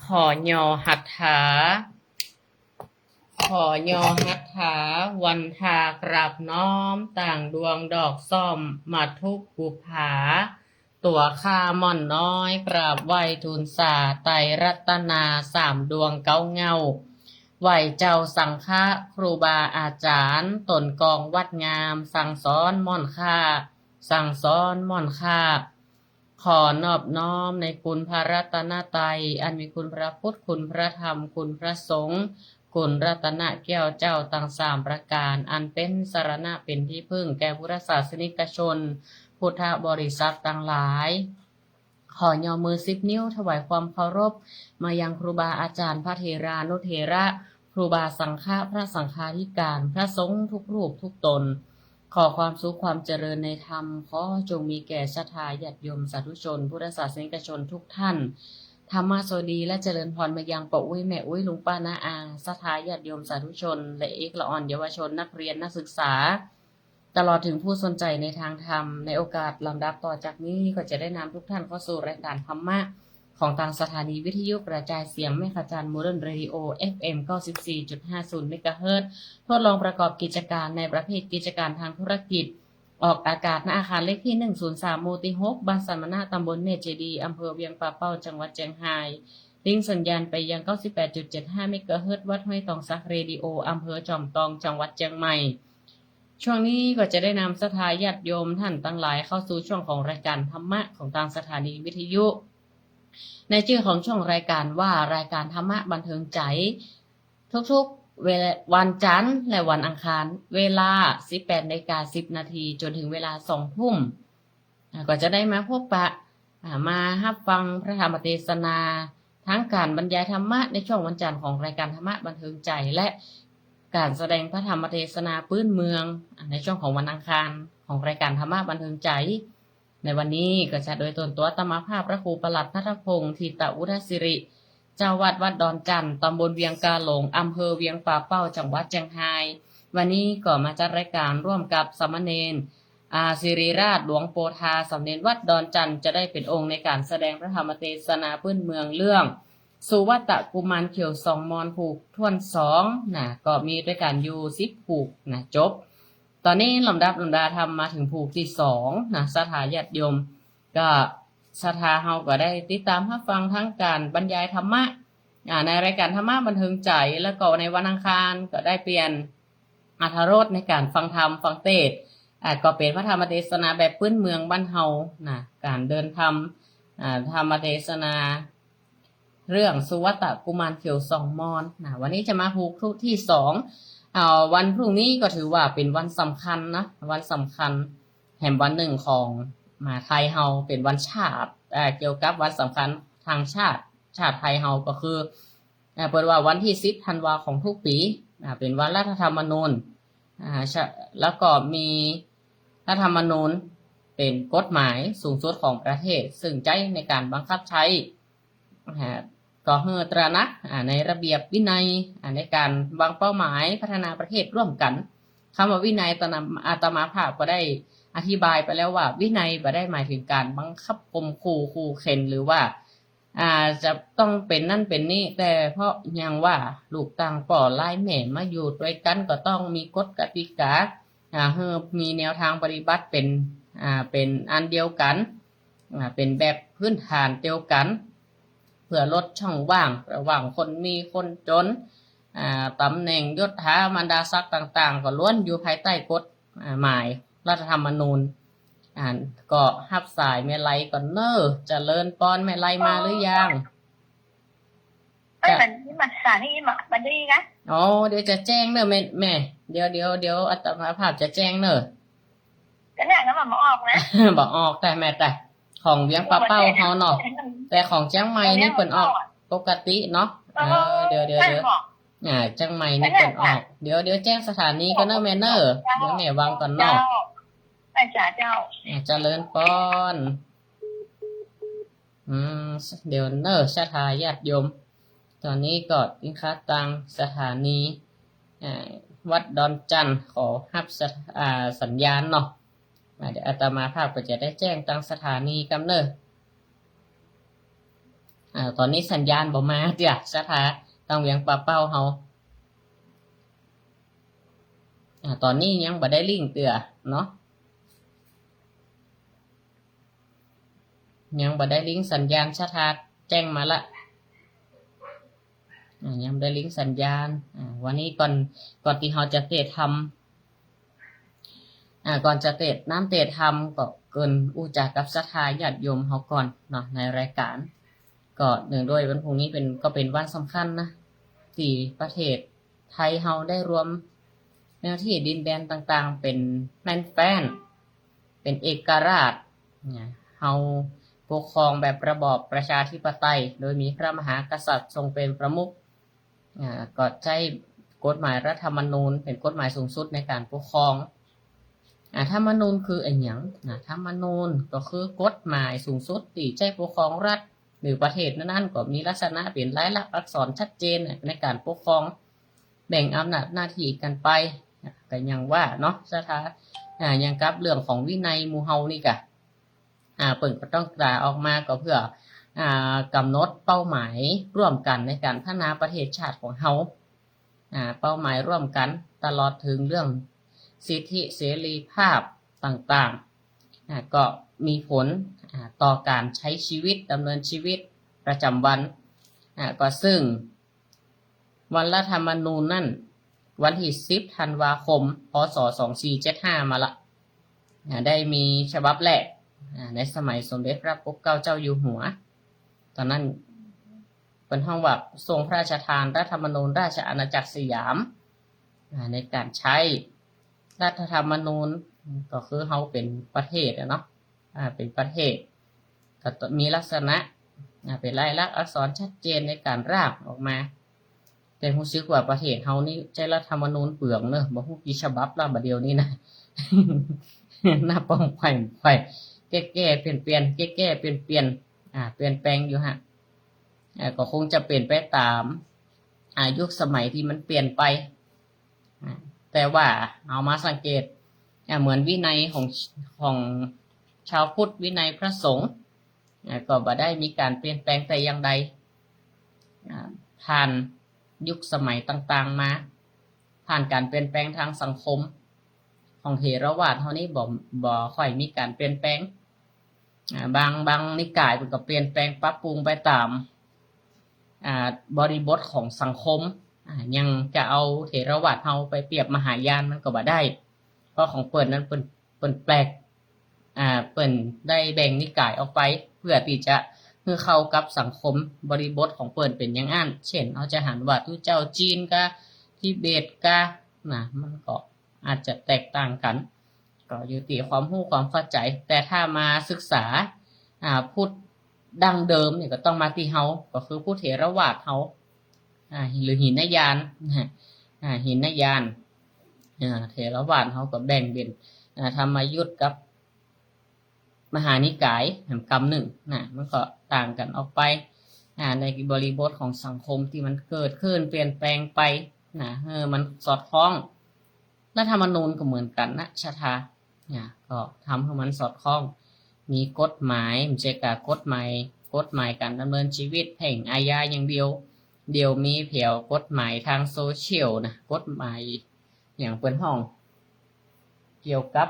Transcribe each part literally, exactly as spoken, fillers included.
ขอย่อหัตถา ขอย่อหัตถา วันทากราบน้อม ต่างดวงดอกส้ม มาทุกบุปผา ตั๋วข้าม่อนน้อย กราบไหว้ทูลสา ไตรรัตนาสามดวงเก๊าเหง้า ไหว้เจ้าสังฆะ ครูบาอาจ๋ารย์ ต๋นกองวัดงาม สั่งสอนม่อนข้า สั่งสอนม่อนข้า ขอนอบน้อมในคุณพระรัตนตรัย อันมีคุณพระพุทธ คุณพระธรรม คุณพระสงฆ์ คุณรัตนแก้วเจ้าตังสามประก๋าน อันเป๋นสรณะเป๋นที่พึ่งแก่พุทธศาสนิกชน พุทธบริษัทตังหลาย ขอย่อมือสิบนิ้วถวายความเคารพ มายังครูบาอาจ๋ารย์ พระเถรานุเถระ ครูบาสังฆะ พระสังฆาธิการ พระสงฆ์ทุกรูปทุกต๋น ขอความสุขความเจริญในธรรม ขอจงมีแก่ศรัทธาญาติโยมสาธุชน พุทธศาสนิกชนทุกท่าน ธรรมะสวัสดีและเจริญพรมายังป้ออุ๊ยแม่อุ๊ย ลุงป้าน้าอา ศรัทธาญาติโยมสาธุชน และเอกละอ่อนเยาวชน นักเรียนนักศึกษา ตลอดถึงผู้สนใจ๋ในทางธรรม ในโอกาสลำดับต่อจากนี้ก็จะได้นำทุกท่านเข้าสู่รายการธรรมะ ของตางสถานีวิทยุกระจายเสียงแม่ขะจัน Modern Radio เอฟเอ็ม เก้าสิบสี่จุดห้าศูนย์ เมกะเฮิรตซ์ ทดลองประกอบกิจก๋านในประเภทกิจก๋านตางธุรกิจ ออกอากาศ ณ อาคารเลขตี้ หนึ่งศูนย์สาม หมู่ตี้ หก บ้านสันมะนะ ตำบลแม่เจดีย์ อำเภอเวียงป่าเป้า จังหวัดเจียงฮาย ลิงก์สัญญาณไปยัง เก้าสิบแปดจุดเจ็ดห้า เมกะเฮิรตซ์ วัดห้วยตองสักเรดิโอ อำเภอจอมตอง จังหวัดเจียงใหม่ ช่วงนี้ก็จะได้นำศรัทธาญาติโยมท่านตังหลายเข้าสู่ช่วงของรายการธรรมะของตางสถานีวิทยุ ในจื้อของช่วงรายการว่ารายการธรรมะบันเทิงใจ๋ ทุกๆ เวลาวันจันทร์และวันอังคาร เวลา สิบแปดนาฬิกาสิบนาที จ๋นเถิงเวลา สองทุ่ม อ่า ก็จะได้มาพบปะ อ่า มาฮับฟังพระธรรมเตสนา ทั้งก๋านบรรยายธรรมะในช่วงวันจันทร์ของรายการธรรมะบันเทิงใจ๋ และก๋านแสดงพระธรรมเตสนาปื้นเมือง อ่า ในช่วงของวันอังคารของรายการธรรมะบันเทิงใจ๋ ในวันนี้ก็จะโดยตนตั๋วอาตมาภาพพระครูประหลัดณัฐพงษ์ ธีตะวุฒศิริ เจ้าวัดวัดดอนจั่น ตำบลเวียงกาหลง อำเภอเวียงป่าเป้า จังหวัดเจียงฮาย วันนี้ก็มาจัดรายการร่วมกับสามเณร อ่า ศิริราช หลวงโปธา สามเณรวัดดอนจั่น จะได้เป๋นองค์ในก๋านแสดงพระธรรมเตสนาปื้นเมืองเรื่อง สุวัตตกุมารเขียวสองมอนผูกถ้วนสองนะ ก็มีด้วยกั๋นอยู่สิบผูกนะ จบ ต๋อนนี้ลำดับลำดาธรรมมาเถิงผูกตี้สองนะ ศรัทธาญาติโยม ก็ศรัทธาเฮาก็ได้ติดต๋ามฮับฟังทั้งก๋านบรรยายธรรมะ อ่า ในรายการธรรมะบันเทิงใจ๋ แล้วก็ในวันอังคารก็ได้เปลี่ยนอรรถรสในก๋านฟังธรรมฟังเตสน์ อ่า ก็เป๋นพระธรรมเตสนาแบบปื้นเมืองบ้านเฮานะ ก๋านเดินธรรม อ่า ธรรมเตสนา เรื่องสุวัตตกุมารเขียวสองมอนนะ วันนี้จะมาผูกตี้สอง อ่า วันพรุ่งนี้ก็ถือว่าเป๋นวันสำคัญนะ วันสำคัญแหมวันนึ่งของมหาไทยเฮา เป๋นวันชาติ อ่า เกี่ยวกับวันสำคัญตางชาติ ชาติไทยเฮาก็คือ อ่า เปิ้นว่าวันตี้สิบธันวาของทุกปี๋ อ่า เป๋นวันรัฐธรรมนูญ อ่า ชะ แล้วก็มีรัฐธรรมนูญเป๋นกฎหมายสูงสุดของประเทศ ซึ่งใจ๊ในก๋านบังคับใจ๊ อ่า ก็หื้อตระหนัก อ่า ในระเบียบวินัย อ่า ในก๋านวางเป้าหมายพัฒนาประเทศร่วมกั๋น กำว่าวินัยตอนนั้นอาตมาภาพก็ได้อธิบายไปแล้วว่า วินัยบ่ได้หมายเถิงก๋านบังคับข่มขู่ ขู่เข็น หรือว่า อ่า จะต้องเป๋นนั่นเป๋นนี่ แต่เพราะหยังว่าลูกต่างป้อหลายแม่มาอยู่ตวยกั๋นก็ต้องมีกฎกติกา อ่า หื้อมีแนวตางปฏิบัติเป๋น อ่า เป๋นอันเดียวกั๋น อ่า เป๋นแบบพื้นฐานเดียวกั๋น เปื้อลดช่องว่างระหว่างคนมีคนจ๋น อ่า ต๋ำแหน่งยศถาบรรดาศักดิ์ต่างๆ ก็ล้วนอยู่ภายใต้กฎ อ่า หมายรัฐธรรมนูญ อ่า ก็ฮับสายแม่ไลก่อนเน่อ เจริญปอน แม่ไลมาหรือยัง เอ้ย จะ มัน นี่มันสายนี่มัน มันดีนะ อ๋อ เดี๋ยวจะแจ้งเน่อแม่ แม่ เดี๋ยว เดี๋ยว เดี๋ยวอาตมาภาพจะแจ้งเน่อ จะแจ้งแล้วมันบ่ออกนะ บ่ออกแต่แม่แต่ ของเวียงป่าเป้าเฮาเนาะ แต่ของเจียงใหม่นี่เปิ้นออกปกติเนาะ เออ เดี๋ยว เดี๋ยว เดี๋ยว อ่า เจียงใหม่นี่เปิ้นออก เดี๋ยว เดี๋ยวแจ้งสถานีก่อนเน่อแม่เน่อ เดี๋ยวแม่วางก่อนเนาะ เจ้า อ่า เจริญปอน อืม เดี๋ยวเน่อศรัทธาญาติโยม ต๋อนนี้ก็ติดขัดตางสถานี อ่า วัดดอนจั่น ขอฮับสัญ- อ่า สัญญาณเนาะ อ่า เดี๋ยวอาตมาภาพก็จะได้แจ้งตางสถานีกำเน่อ อ่า ต๋อนนี้สัญญาณบ่มาเตื้อ ศรัทธา ตางเวียงป่าเป้าเฮา อ่า ต๋อนนี้ยังบ่ได้ลิงก์เตื้อเนาะ ยังบ่ได้ลิงก์สัญญาณ ศรัทธาแจ้งมาละ อ่า ยังบ่ได้ลิงก์สัญญาณ อ่า วันนี้ก่อน ก่อนตี้เฮาจะเตะธรรม อ่า ก่อนจะเตะน้ำเตะธรรมก็เกริ่นอู้จ๋ากับศรัทธาญาติโยมเฮาก่อนเนาะ ในรายก๋าน ก็เนื่องด้วยวันพรุ่งนี้เป๋น ก็เป๋นวันสำคัญนะ ตี้ประเทศไทยเฮาได้รวมเนื้อที่ดินแดนต่างๆ เป๋นแน่นแฟ้น เป๋นเอกราช เนี่ย เฮาปกครองแบบระบอบประชาธิปไตย โดยมีพระมหากษัตริย์ทรงเป๋นประมุข อ่า ก็ใจ๊กฎหมายรัฐธรรมนูญเป๋นกฎหมายสูงสุดในก๋านปกครอง อ่า ธรรมนูญคืออะหยังนะ ธรรมนูญก็คือกฎหมายสูงสุดตี้ใจ๊ปกครองรัฐหรือประเทศนั้นๆ ก็มีลักษณะเป๋นลายลักษณ์อักษรชัดเจนในก๋านปกครอง แบ่งอำนาจหน้าตี้กั๋นไป อ่า ก็อย่างว่าเนาะ ศรัทธา อ่า อย่างกับเรื่องของวินัยหมู่เฮานี่ก่ะ อ่า เปิ้นก็ต้องตราออกมาก็เพื่อ อ่า ก๋ำหนดเป้าหมายร่วมกั๋นในก๋านพัฒนาประเทศชาติของเฮา อ่า เป้าหมายร่วมกั๋นตลอดเถิงเรื่องสิทธิเสรีภาพต่างๆ อ่า ก็มีผล อ่า ต่อก๋านใจ๊ชีวิต ดำเนินชีวิตประจ๋ำวัน อ่า ก็ซึ่ง วันรัฐธรรมนูญนั้น วันตี้สิบธันวาคม พ.ศ. สองสี่เจ็ดห้า มาละ อ่า ได้มีฉบับแรก อ่า ในสมัยสมเด็จพระปกเกล้าเจ้าอยู่หัว ต๋อนนั้นเปิ้นฮ้องว่าทรงพระราชทานรัฐธรรมนูญราชอาณาจักรสยาม อ่า ในก๋านใจ๊รัฐธรรมนูญ ก็คือเฮาเป๋นประเทศอะเนาะ อ่า เป๋นประเทศ ก็มีลักษณะ อ่า เป๋นลายลักษณ์อักษรชัดเจนในก๋านร่างออกมา แต่ฮู้สึกว่าประเทศเฮานี่ใจ๊รัฐธรรมนูญเปืองเนาะ บ่ฮู้กี่ฉบับแล้วบ่าเดี่ยวนี้นะ นับบ่ค่อย บ่ค่อย แก้ๆ เปลี่ยนๆ แก้ๆ เปลี่ยนๆ อ่า เปลี่ยนแปลงอยู่ฮะ อ่า ก็คงจะเปลี่ยนไปต๋าม อ่า ยุคสมัยตี้มันเปลี่ยนไป อ่า แต่ว่าเฮามาสังเกต อ่า เหมือนวินัยของ ของชาวพุทธ วินัยพระสงฆ์ อ่า ก็บ่ได้มีก๋านเปลี่ยนแปลงแต่อย่างใด อ่า ผ่านยุคสมัยต่างๆ มา ผ่านก๋านเปลี่ยนแปลงตางสังคม ของเถรวาทเฮานี่บ่ บ่ค่อยมีก๋านเปลี่ยนแปลง อ่า บาง บางนิกายเปิ้นก็เปลี่ยนแปลงปรับปรุงไปต๋าม อ่า บริบทของสังคม อ่า อย่างจะเอาเถรวาทเฮาไปเปรียบมหายานมันก็บ่ได้ เพราะของเปิ้นนั้นเปิ้น เปิ้นแปลก อ่า เปิ้นได้แบ่งนิกายออกไป เพื่อตี้จะหื้อเข้ากับสังคมบริบทของเปิ้นเป๋นอย่างอั้น เช่น เฮาจะหันว่าตุ๊เจ้าจีนกาทิเบตกา นะ มันก็อาจจะแตกต่างกั๋น ก็อยู่ตี้ความฮู้ความเข้าใจ๋ แต่ถ้ามาศึกษา อ่า พุทธดั้งเดิมนี่ก็ต้องมาตี้เฮา ก็คือพุทธเถรวาทเฮา อ่า หรือหินยานนะฮะ อ่า หินยาน อ่า เถรวาทเฮาก็แบ่งเป๋น อ่า ธรรมยุตกับมหานิกายกำนึ่งนะ มันก็ต่างกั๋นออกไป อ่า ในบริบทของสังคมตี้มันเกิดขึ้นเปลี่ยนแปลงไปนะ เออ มันสอดคล้อง รัฐธรรมนูญก็เหมือนกั๋นนะ ศรัทธา เนี่ย ก็ทำหื้อมันสอดคล้อง มีกฎหมาย บ่ใจ้ก้ากฎหมาย กฎหมายก๋านดำเนินชีวิต แพ่งอาญาอย่างเดียว เดี๋ยวมีแผวกฎหมายตางโซเชียลนะ กฎหมายอย่างเปิ้นฮ้อง เกี่ยวกับ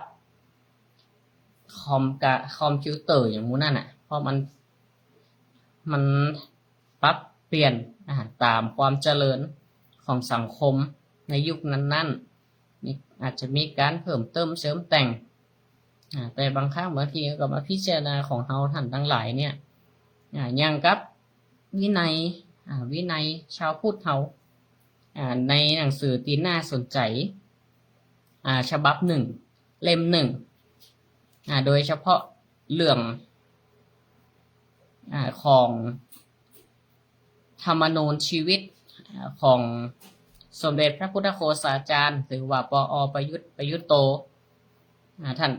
คอมกะ คอมพิวเตอร์อย่างหมู่นั้นน่ะ เพราะมัน มันปรับเปลี่ยน อ่า ต๋ามความเจริญของสังคมในยุคนั้นๆ มี อาจจะมีก๋านเพิ่มเติมเสริมแต่ง อ่า แต่บางครั้งบางทีก็มาพิจารณาของเฮาต้านตังหลายเนี่ย อ่า อย่างกับวินัย อ่า วินัยชาวพุทธเฮา อ่า ในหนังสือตี้น่าสนใจ๋ อ่า ฉบับนึ่ง เล่มนึ่ง อ่า โดยเฉพาะเรื่อง อ่า ของ ธรรมนูญชีวิต อ่า ของสมเด็จพระพุทธโฆษาจารย์ หรือว่า ปอ ประยุต ประยุตโต อ่า ต้าน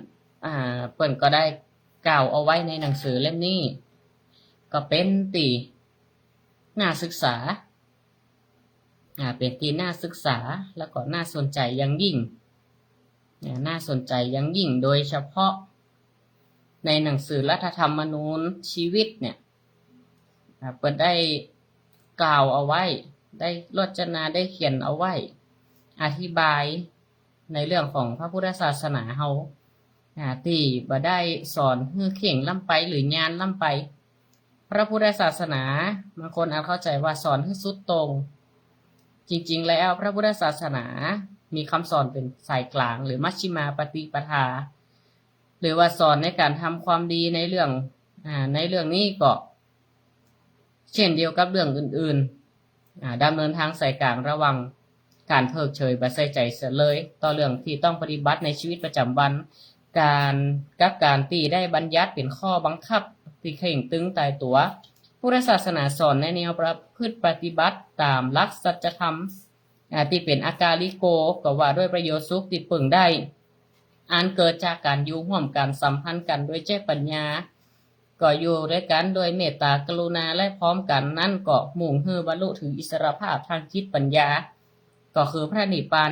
อ่า เปิ้นก็ได้กล่าวเอาไว้ในหนังสือเล่มนี้ ก็เป๋นตี้น่าศึกษา อ่า เป๋นตี้น่าศึกษา แล้วก็น่าสนใจ๋อย่างยิ่ง อ่า น่าสนใจ๋อย่างยิ่ง โดยเฉพาะในหนังสือรัฐธรรมนูญชีวิตเนี่ย อ่า เปิ้นได้กล่าวเอาไว้ ได้รจนา ได้เขียนเอาไว้ อธิบายในเรื่องของพระพุทธศาสนาเฮา อ่า ตี้บ่ได้สอนหื้อเข่งล้ำไปหรือญาณล้ำไป พระพุทธศาสนา บางคนอาจเข้าใจ๋ว่าสอนหื้อสุดโต่ง จริงๆ แล้วพระพุทธศาสนามีกำสอนเป๋นสายก๋าง หรือมัชฌิมาปฏิปทา หรือว่าสอนในก๋านทำความดีในเรื่อง อ่า ในเรื่องนี้ก็ เช่นเดียวกับเรื่องอื่นๆ อ่า ดำเนินตางสายก๋างระหว่างก๋านเพิกเฉยบ่ใส่ใจ๋เสียเลย ต่อเรื่องตี้ต้องปฏิบัติในชีวิตประจ๋ำวัน ก๋าน กับก๋านตี้ได้บัญญัติเป๋นข้อบังคับตี้เข่งตึงต๋ายตั๋ว พุทธศาสนาสอนในแนวประพฤติปฏิบัติต๋ามหลักสัจธรรม อ่า ตี้เป๋นอากาลิโก ก็ว่าด้วยประโยชน์สุขตี้เปิ่งได้ อันเกิดจากก๋านอยู่ฮ่วมกั๋นสัมพันธ์กั๋นโดยใจ๊ปัญญา ก็อยู่ตวยกั๋นโดยเมตตากรุณาและพร้อมกั๋นนั้นก็มุ่งหื้อบรรลุเถิงอิสรภาพตางจิตปัญญา ก็คือพระนิพพาน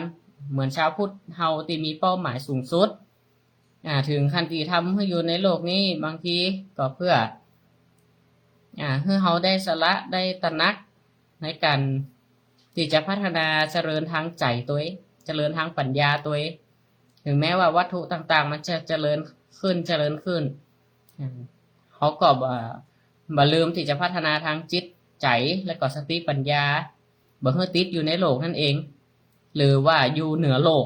เหมือนจาวพุทธเฮาตี้มีเป้าหมายสูงสุด อ่า เถิงขั้นตี้ทำหื้ออยู่ในโลกนี้ บางทีก็เปื้อ อ่า หื้อเฮาได้สละ ได้ตระหนักในก๋านตี้จะพัฒนาเจริญตางใจ๋ตวย เจริญตางปัญญาตวย ถึงแม้ว่าวัตถุต่างๆ มันจะเจริญขึ้น เจริญขึ้น อ่า เฮาก็บ่ บ่ลืมตี้จะพัฒนาตางจิตใจ๋ และก็สติปัญญา บ่หื้อติดอยู่ในโลกนั้นเอง หรือว่าอยู่เหนือโลก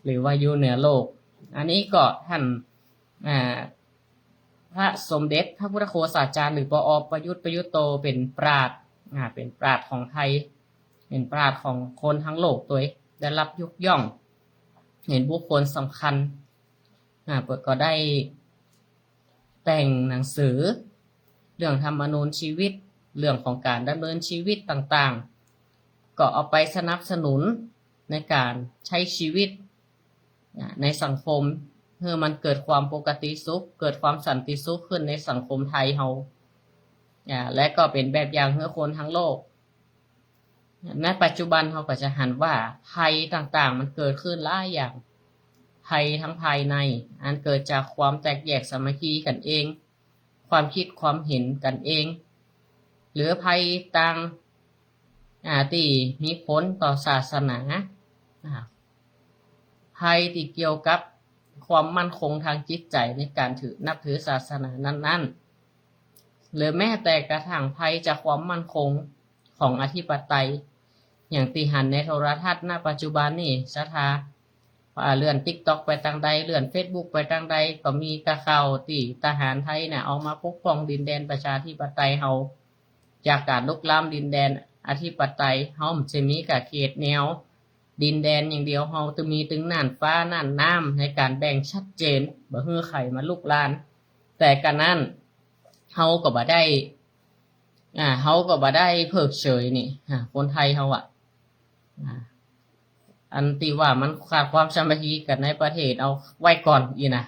หรือว่าอยู่เหนือโลก อันนี้ก็ต้าน อ่า พระสมเด็จพระพุทธโฆษาจารย์ หรือ ปอ ประยุทธ์ ประยุตโต เป๋นปราชญ์ อ่า เป๋นปราชญ์ของไทย เป๋นปราชญ์ของคนตังโลกตวย ได้รับยกย่อง เป๋นบุคคลสำคัญ อ่า เปิ้นก็ได้แต่งหนังสือ เรื่องธรรมนูญชีวิต เรื่องของก๋านดำเนินชีวิตต่างๆ ก็เอาไปสนับสนุนในก๋านใจ๊ชีวิต อ่า ในสังคม หื้อมันเกิดความปกติสุข เกิดความสันติสุขขึ้นในสังคมไทยเฮา อ่า และก็เป๋นแบบอย่างหื้อคนตังโลก ในปัจจุบันเฮาก็จะหันว่าภัยต่างๆ มันเกิดขึ้นหลายอย่าง ภัยตางภายใน อันเกิดจากความแตกแยกสามัคคีกั๋นเอง ความคิดความเห็นกั๋นเอง หรือภัยตาง อ่า ตี้มีผลต่อศาสนา อ่า ภัยตี้เกี่ยวกับความมั่นคงตางจิตใจ๋ในก๋านถือ นับถือศาสนานั้นๆ หรือแม้แต่กระทั่งภัยจากความมั่นคงของอธิปไตย อย่างตี้หันในโทรทัศน์ ณ ปัจจุบันนี่ ศรัทธา อ่า เลื่อนติ๊กต็อกไปตางใด เลื่อนเฟซบุ๊กไปตางใด ก็มีแต่ข่าวตี้ทหารไทยเนี่ยออกมาปกป้องดินแดนประชาธิปไตยเฮา จากก๋านลุกล้ำดินแดนอธิปไตย เฮาบ่ใจ้มีก้าเขตแนวดินแดนอย่างเดียว เฮาตึงมีตึงน่านฟ้าน่านน้ำในก๋านแบ่งชัดเจน บ่หื้อใผมาลุกราน แต่กานั้น เฮาก็บ่ได้ อ่า เฮาก็บ่ได้เพิกเฉยนี่ อ่า คนไทยเฮาอะ อ่า อันตี้ว่ามันขาดความสามัคคีกั๋นในประเทศ เอาไว้ก่อนอี้นะ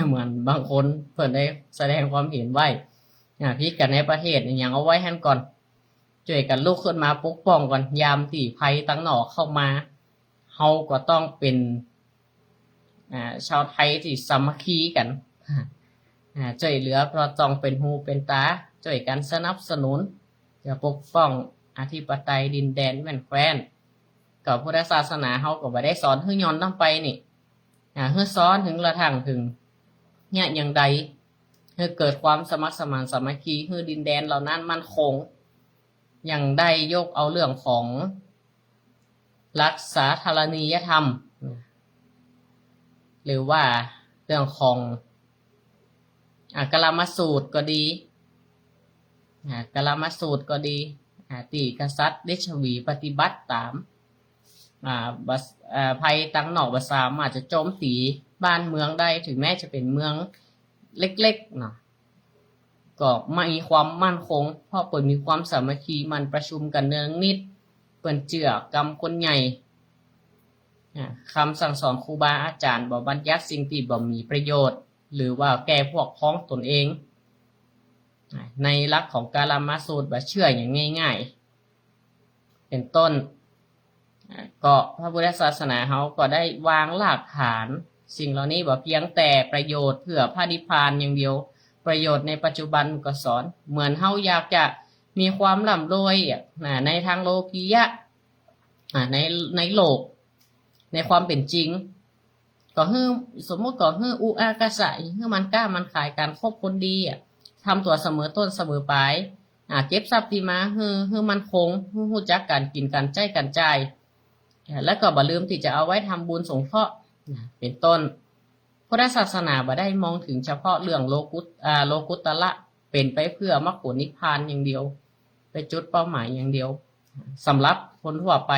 เหมือนบางคนเปิ้นได้แสดงความเห็นไว้ อ่า ผิดกั๋นในประเทศนี่ยังเอาไว้หั้นก่อน จ้วยกั๋นลุกขึ้นมาปกป้องก่อน ยามตี้ภัยตางนอกเข้ามา เฮาก็ต้องเป๋น อ่า ชาวไทยตี้สามัคคีกั๋น อ่า จ้วยเหลือสอดส่องเป๋นหูเป๋นต๋า จ้วยกั๋นสนับสนุน จะปกป้องอธิปไตยดินแดนแว่นแคว้น ก็พุทธศาสนาเฮาก็บ่ได้สอนหื้อหย่อนลงไปนี่ อ่า หื้อสอนเถิงกระทั่งเถิง เนี่ย อย่างใด หื้อเกิดความสมัครสมานสามัคคี หื้อดินแดนเหล่านั้นมั่นคง อย่างได้ยกเอาเรื่องของหลักสาธารณียธรรม หรือว่าเรื่องของ อ่า กาลามสูตรก็ดี อ่า กาลามสูตรก็ดี อ่า ตี้กษัตริย์ลิชวีปฏิบัติต๋าม อ่า บ่ อ่า ภัยตางนอกบ่สามารถจะโจมตีบ้านเมืองได้ ถึงแม้จะเป๋นเมืองเล็กๆ เนาะ ก็มีความมั่นคง เพราะเปิ้นมีความสามัคคี หมั่นประชุมกั๋นเนืองนิด เปิ้นเจื้อกำคนใหญ่ อ่า กำสั่งสอนครูบาอาจ๋ารย์ บ่บัญญัติสิ่งตี้บ่มีประโยชน์ หรือว่าแก่พวกพ้องตนเอง อ่า ในหลักของกาลามสูตร บ่เจื้ออย่างง่ายๆ เป๋นต้น อ่า ก็พระพุทธศาสนาเฮาก็ได้วางรากฐาน สิ่งเหล่านี้บ่เพียงแต่ประโยชน์เพื่อพระนิพพานอย่างเดียว ประโยชน์ในปัจจุบันก็สอน เหมือนเฮาอยากจะมีความร่ำรวยอะ นะ ในทางโลกียะ อ่า ใน ในโลก ในความเป๋นจริง ก็หื้อ สมมุติก็หื้ออุอากาสะ หื้อมันก้ามันขาย ก๋านคบคนดีอะ ทำตั๋วเสมอต้นเสมอปลาย อ่า เก็บทรัพย์ตี้มาหื้อ หื้อมั่นคง หื้อฮู้จักก๋านกิ๋นก๋านใจ๊ก๋านจ่าย อ่า แล้วก็บ่ลืมตี้จะเอาไว้ทำบุญสงเคราะห์ นะ เป๋นต้น พุทธศาสนาบ่ได้มองเถิงเฉพาะเรื่องโลกุต อ่า โลกุตตระ เป๋นไปเพื่อมรรคผลนิพพานอย่างเดียว ไปจุดเป้าหมายอย่างเดียว สำหรับคนทั่วไป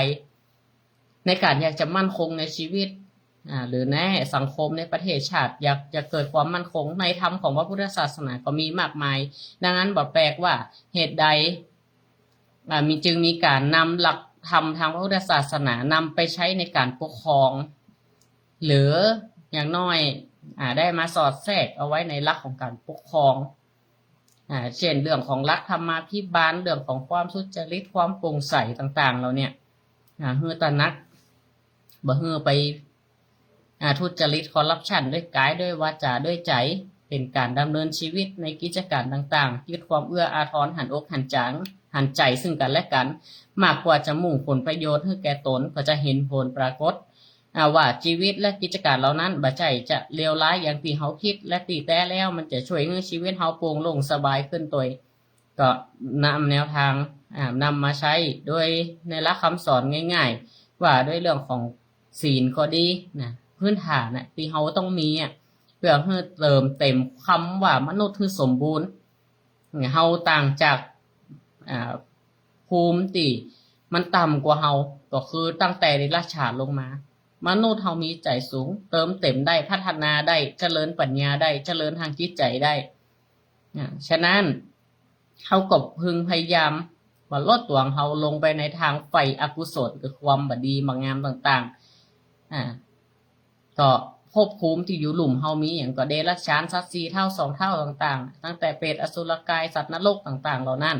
ในก๋านอยากจะมั่นคงในชีวิต อ่า หรือในสังคมในประเทศชาติ อยากจะเกิดความมั่นคง ในธรรมของพระพุทธศาสนาก็มีมากมาย ดังนั้นบ่แปลกว่าเหตุใด อ่า มี จึงมีก๋านนำหลักธรรมทางพระพุทธศาสนานำไปใช้ในก๋านปกครอง หรืออย่างน้อย อ่า ได้มาสอดแทรกเอาไว้ในหลักของก๋านปกครอง อ่า เช่นเรื่องของหลักธรรมาภิบาล เรื่องของความสุจริต ความโปร่งใสต่างๆ เหล่าเนี้ย อ่า หื้อตระหนัก บ่หื้อไป อ่า ทุจริต คอร์รัปชัน ด้วยก๋าย ด้วยวาจา ด้วยใจ๋ เป๋นก๋านดำเนินชีวิตในกิจก๋านต่างๆ ยึดความเอื้ออาทร หันอกหันจัง หันใจ๋ซึ่งกั๋นและกั๋น มากกว่าจะมุ่งผลประโยชน์หื้อแก่ตน ก็จะเห็นผลปรากฏ อ่า ว่าชีวิตและกิจก๋านเหล่านั้นบ่ใจ้จะเลวร้ายอย่างตี้เฮาคิด และตี้แต๊แล้วมันจะช่วยหื้อชีวิตเฮาโปร่งโล่งสบายขึ้นตวย ก็นำแนวทาง อ่า นำมาใช้โดยในหลักคำสอนง่ายๆ ว่าด้วยเรื่องของศีลก็ดีนะ พื้นฐานน่ะ ตี้เฮาต้องมีอะ เพื่อหื้อเติมเต็มคำว่ามนุษย์หื้อสมบูรณ์ เฮาต่างจาก อ่า ภูมิตี้มันต่ำกว่าเฮา ก็คือตั้งแต่เดรัจฉานลงมา มนุษย์เฮามีใจ๋สูง เติมเต็มได้ พัฒนาได้ เจริญปัญญาได้ เจริญทางจิตใจ๋ได้ อ่า ฉะนั้น เฮาก็พึงพยายามบ่ลดตั๋วเฮาลงไปในทางฝ่ายอกุศล คือความบ่ดีบ่งามต่างๆ อ่า ก็ภพภูมิตี้อยู่ลุ่มเฮามีหยังก็เดรัจฉาน สัตว์สี่เท้าสองเท้าต่างๆ ตั้งแต่เปรต อสุรกาย สัตว์นรกต่างๆ เหล่านั้น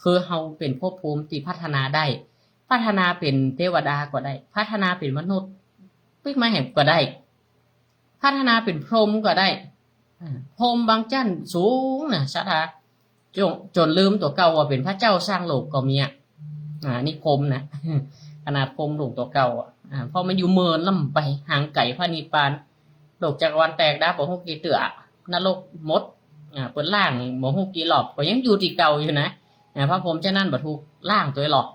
คือเฮาเป๋นภพภูมิตี้พัฒนาได้ พัฒนาเป๋นเทวดาก็ได้ พัฒนาเป๋นมนุษย์ปิ๊กมาแหมก็ได้ พัฒนาเป๋นพรหมก็ได้ อ่า พรหมบางจั้นสูงนะ ศรัทธา จ๋น จ๋นลืมตั๋วเก่าว่าเป๋นพระเจ้าสร้างโลกก็มีอะ อ่า นี่พรหมนะ ขนาดพรหมหลวงตั๋วเก่าอะ อ่า เพราะมันอยู่เมินล้ำไป ห่างไก๋พระนิพพาน โลกจักรวาลแตกดับบ่ฮู้กี่เตื้อ นรกหมด อ่า เปิ้นล้างบ่ฮู้กี่รอบ ก็ยังอยู่ตี้เก่าอยู่นะ อ่า พระพรหมเจ้านั้นบ่ถูกล้างตวยหรอก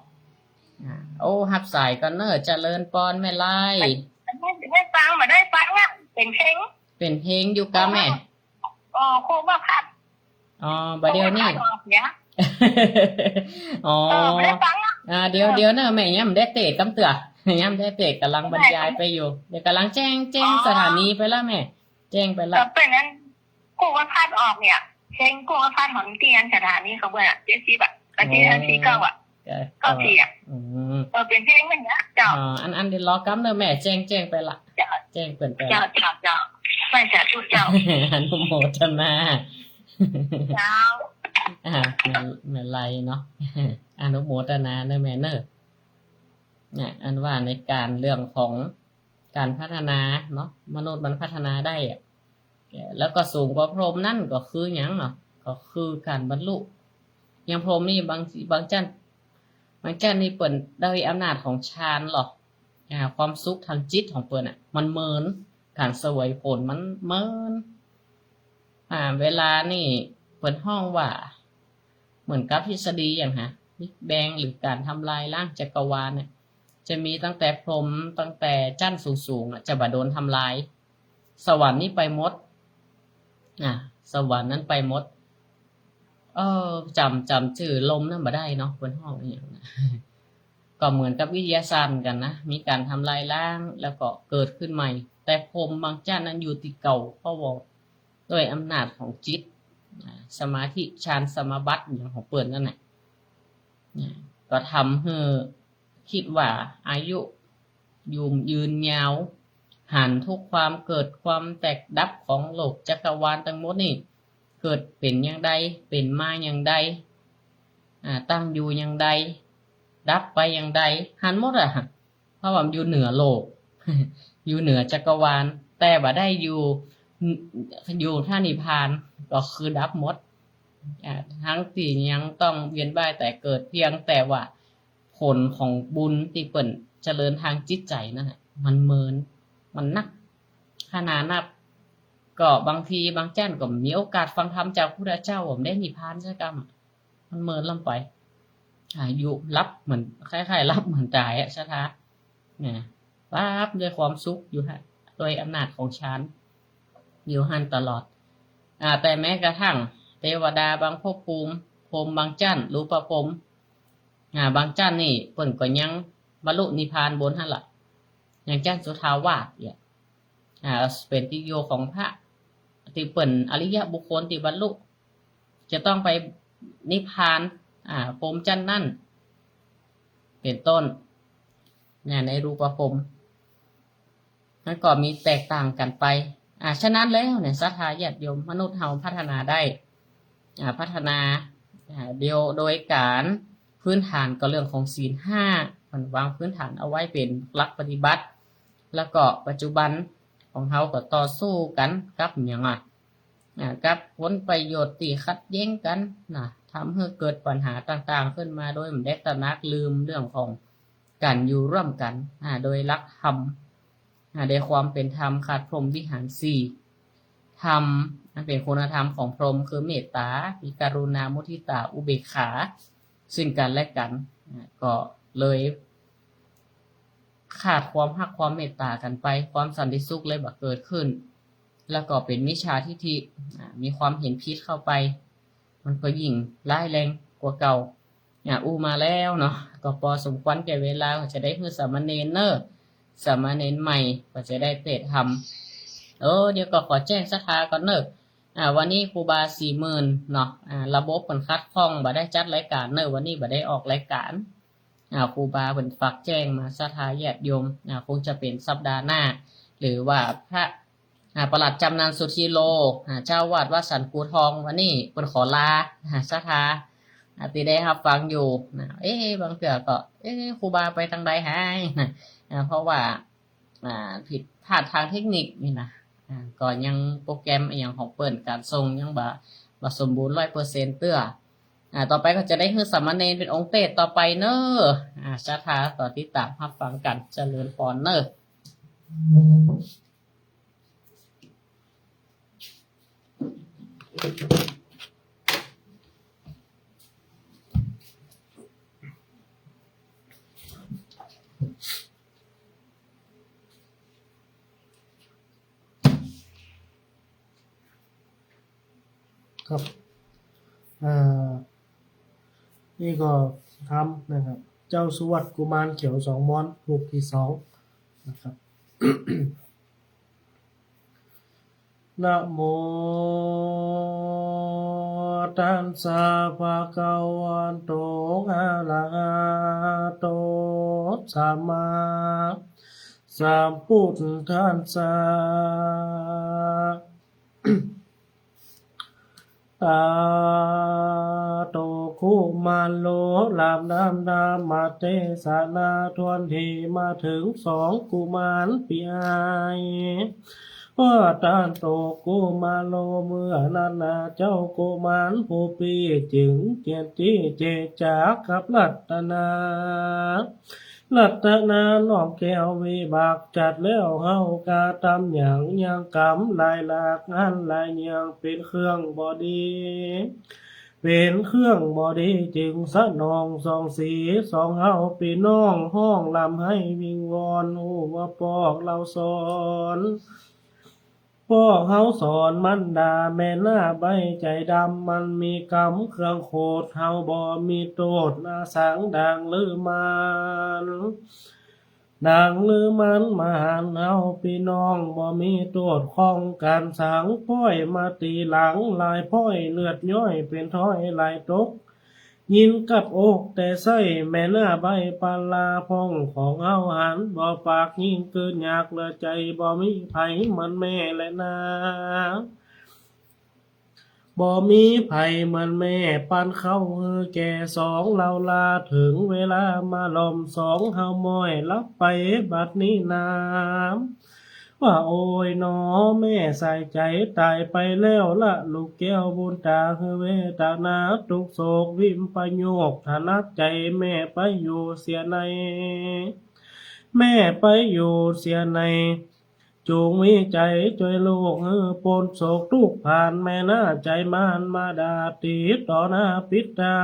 อ่า โอ้ ฮับสายก่อนเน่อ เจริญปอนแม่ไล ไม่ ไม่ฟัง บ่ได้ฟังอะ เป๋นเพลง เป๋นเพลงอยู่กาแม่ อ๋อ ครูว่าพัด อ๋อ บ่าเดี่ยวนี้ ครูว่าพัดออกเนี่ย อ๋อ เออ บ่ได้ฟังอะ อ่า เดี๋ยว เดี๋ยวเน่อแม่ ยังบ่ได้เตะกำเตื้อ ยังบ่ได้เตะ ก่ำลังบรรยายไปอยู่ เดี๋ยวก่ำลังแจ้ง แจ้ง อ๋อ สถานีไปละแม่ แจ้งไปละ เออ เป๋นนั้น ครูว่าพัดออกเนี่ย เพลงครูว่าพัดของตี้อันสถานีเขาเปิ้นอะ เจ็ดสิบอะ กับตี้อันสี่เก้าอะ ก็ เก้าสี่อะ อืม เออ เป๋นเพลงมันเนี่ย เจ้า อ๋อ อัน อันเดี๋ยวรอกำเน่อแม่ แจ้ง แจ้งไปละ เจ้า แจ้งเปิ้นไปละ เจ้า เจ้า เจ้า ไหว้สาธุเจ้า อนุโมทนา เจ้า อ่า แม่ แม่ไลเนาะ อนุโมทนาเน่อแม่เน่อ เนี่ย อันว่าในก๋านเรื่องของก๋านพัฒนาเนาะ มนุษย์มันพัฒนาได้อะ แล้วก็สูงกว่าพรหมนั้นก็คือหยังเนาะ ก็คือก๋านบรรลุ อย่างพรหมนี่บาง บางจั้น บางจั้นนี่เปิ้นได้อำนาจของฌานหรอก อ่า ความสุขตางจิตของเปิ้นอะ มันเมิน ก๋านเสวยผลมันเมิน อ่า เวลานี่เปิ้นฮ้องว่า เหมือนกับทฤษฎีอย่างหา Big Bang หรือก๋านทำลายล้างจักรวาลเนี่ย จะมีตั้งแต่พรหม ตั้งแต่จั้นสูงๆ อะ จะบ่โดนทำลาย สวรรค์นี่ไปหมด อ่ะ สวรรค์นั้นไปหมด เออ จ๋ำ จ๋ำจื้อลมนั้นบ่ได้เนาะ เปิ้นฮ้องอะหยังนะ ก็เหมือนกับวิทยาศาสตร์เหมือนกั๋นนะ มีก๋านทำลายล้าง แล้วก็เกิดขึ้นใหม่ แต่พรหมบางจั้นนั้นอยู่ตี้เก่า เพราะว่าด้วยอำนาจของจิต อ่า สมาธิฌานสมาบัติอย่างของเปิ้นนั่นแหละ อ่า ก็ทำหื้อ คิดว่าอายุยืน ยืนยาว หันทุกความเกิดความแตกดับของโลกจักรวาลตังหมดนี่ เกิดเป๋นอย่างใด เป๋นมาอย่างใด อ่า ตั้งอยู่อย่างใด ดับไปอย่างใด หันหมดอะ เพราะว่ามันอยู่เหนือโลก อยู่เหนือจักรวาล แต่บ่ได้อยู่ อยู่ถ้านิพพานก็คือดับหมด อ่า ทั้งตี้ยังต้องเวียนว่ายตายเกิด เพียงแต่ว่าผลของบุญตี้เปิ้นเจริญตางจิตใจ๋นั่นน่ะ มันเมิน มันนัก ขนาดนับ ก็บางทีบางจั้นก็มีโอกาสฟังธรรมจากพุทธเจ้า บ่ได้นิพพานสักกำอะ มันเมินล้ำไป อ่า อยู่หลับเหมือน คล้ายๆ หลับเหมือนต๋ายอะ ศรัทธา นะ หลับด้วยความสุขอยู่ฮะ โดยอำนาจของฌาน อยู่หั้นตลอด อ่า แต่แม้กระทั่งเทวดาบางภพภูมิ พรหมบางจั้น รูปพรหม อ่า บางจั้นนี่เปิ้นก็ยังบรรลุนิพพานบนหั้นล่ะ อย่างจั้นสุทาวาสเนี่ย อ่า เป๋นตี้อยู่ของพระ ตี้เปิ้นอริยบุคคลตี้บรรลุ จะต้องไปนิพพาน อ่า พรหมจั้นนั้น เป๋นต้น เนี่ย ในรูปพรหม มันก็มีแตกต่างกั๋นไป อ่า ฉะนั้นแล้วเนี่ย ศรัทธาญาติโยม มนุษย์เฮาพัฒนาได้ อ่า พัฒนา อ่า เดียวโดยก๋านพื้นฐานก็เรื่องของศีลห้า มันวางพื้นฐานเอาไว้เป๋นหลักปฏิบัติ แล้วก็ปัจจุบันของเฮาก็ต่อสู้กั๋นกับหยังอะ อ่า กับผลประโยชน์ตี้ขัดแย้งกั๋นนะ ทำหื้อเกิดปัญหาต่างๆ ขึ้นมาโดยบ่ได้ตระหนัก ลืมเรื่องของก๋านอยู่ร่วมกั๋น อ่า โดยหลักธรรม อ่า โดยความเป๋นธรรม ขาดพรหมวิหารสี่ ธรรมอันเป๋นคุณธรรมของพรหม คือเมตต๋า มีกรุณา มุทิตา อุเบกขา ซึ่งกั๋นและกั๋น อ่า ก็เลย ขาดความฮักความเมตต๋ากั๋นไป ความสันติสุขเลยบ่เกิดขึ้น แล้วก็เป๋นมิจฉาทิฏฐิ อ่า มีความเห็นผิดเข้าไป มันก็ยิ่งร้ายแรงกว่าเก่า อ่า อู้มาแล้วเนาะ ก็ปอสมควรแก่เวลา ก็จะได้หื้อสามเณรเน่อ สามเณรใหม่ก็จะได้เตสน์ธรรม เออ เดี๋ยวก็ขอแจ้งศรัทธาก่อนเน่อ อ่า วันนี้ครูบาสี่หมื่นเนาะ อ่า ระบบมันขัดข้อง บ่ได้จัดรายก๋านเน่อ วันนี้บ่ได้ออกรายก๋าน อ่า ครูบาเปิ้นฝากแจ้งมา ศรัทธาญาติโยม อ่า คงจะเป๋นสัปดาห์หน้า หรือว่าพระ อ่า ประหลัดจำนันสุธีโล อ่า เจ้าวัดวัดสันกูทอง วันนี้เปิ้นขอลา อ่า ศรัทธา อ่า ตี้ได้ฮับฟังอยู่นะ เอ๊ะ บางเตื้อก็ เอ๊ะ ครูบาไปตางใดหายนะ อ่า เพราะว่า อ่า ผิดพลาดตางเทคนิคนี่นะ อ่า ก็ยังโปรแกรมอะหยังของเปิ้น ก๋านส่งยังบ่ บ่สมบูรณ์ร้อยเปอร์เซ็นต์เตื้อ อ่า ต่อไปก็จะได้หื้อสามเณรเป๋นองค์เตสน์ต่อไปเน่อ อ่า ศรัทธาก็ติดต๋ามฮับฟังกั๋น เจริญพรเน่อ ครับ อ่า นี่ก็ธรรมนะครับ เจ้าสุวัตกุมารเขียวสองม้อน รูปตี้สองนะครับ นะโมตัสสะ ภะคะวะโต อะระหะโต สัมมาสัมพุทธัสสะ ตาโต กุมารโล ลำดับธรรมเตสนาถ้วนที มาเถิงสองกุมารปี้อ้าย ว่าตาโต กุมารโล เมื่อนั้นนา เจ้ากุมารผู้ปี้จึงเจียดตี้เจจากับรัตนา รัตนาน้องแก้ววิบากจัดแล้ว เฮากระตำหยังยังกำหลายหลาก อันหลายอย่างเป๋นเครื่องบ่ดี เป๋นเครื่องบ่ดี จึงสนองสองสี สองเฮาปี้น้องฮ้องร่ำไห้วิงวอน ฮู้ว่าปอกเฮาสอน ปอกเฮาสอนมันดา แม่นาใบ้ใจ๋ดำ มันมีกำเครื่องโขด เฮาบ่มีโต้ษ อาสังดังลือมัน ดังลือมันมหันต์ เฮาปี้น้องบ่มีโต้ษ ข้องกั๋นสัง ป้อยมาตี้หลัง หลายป้อยเลือดย้อยเป๋นถ้อยไหลตก ยินกับอกแต่ไส้ แม่นาใบ้ปาลาพ่องของเฮาหัน บ่ปากยิ่งกืนอยากเหลือใจ๋ บ่มีใผเหมือนแม่แลนา บ่มีใผเหมือนแม่ ปันเข้าหื้อแก่สองเฮาลา เถิงเวลามาล่อมสองเฮาม้อย หลับไปบัดนี้นา ว่าโอยหนอแม่สายใจ๋ต๋ายไปแล้วละ ลูกแก้วบุญต๋าหื้อเวทนาตุ๊กข์โศกวิปโยค ถนัดใจ๋แม่ไปอยู่เสียใน แม่ไปอยู่เสียใน จุ่งมีใจ๋จ้วยลูกหื้อป๊นโศกตุ๊กข์ผ่าน แม่หน้าใจ๋มารมาดาติดต่อหน้าปิดต๋า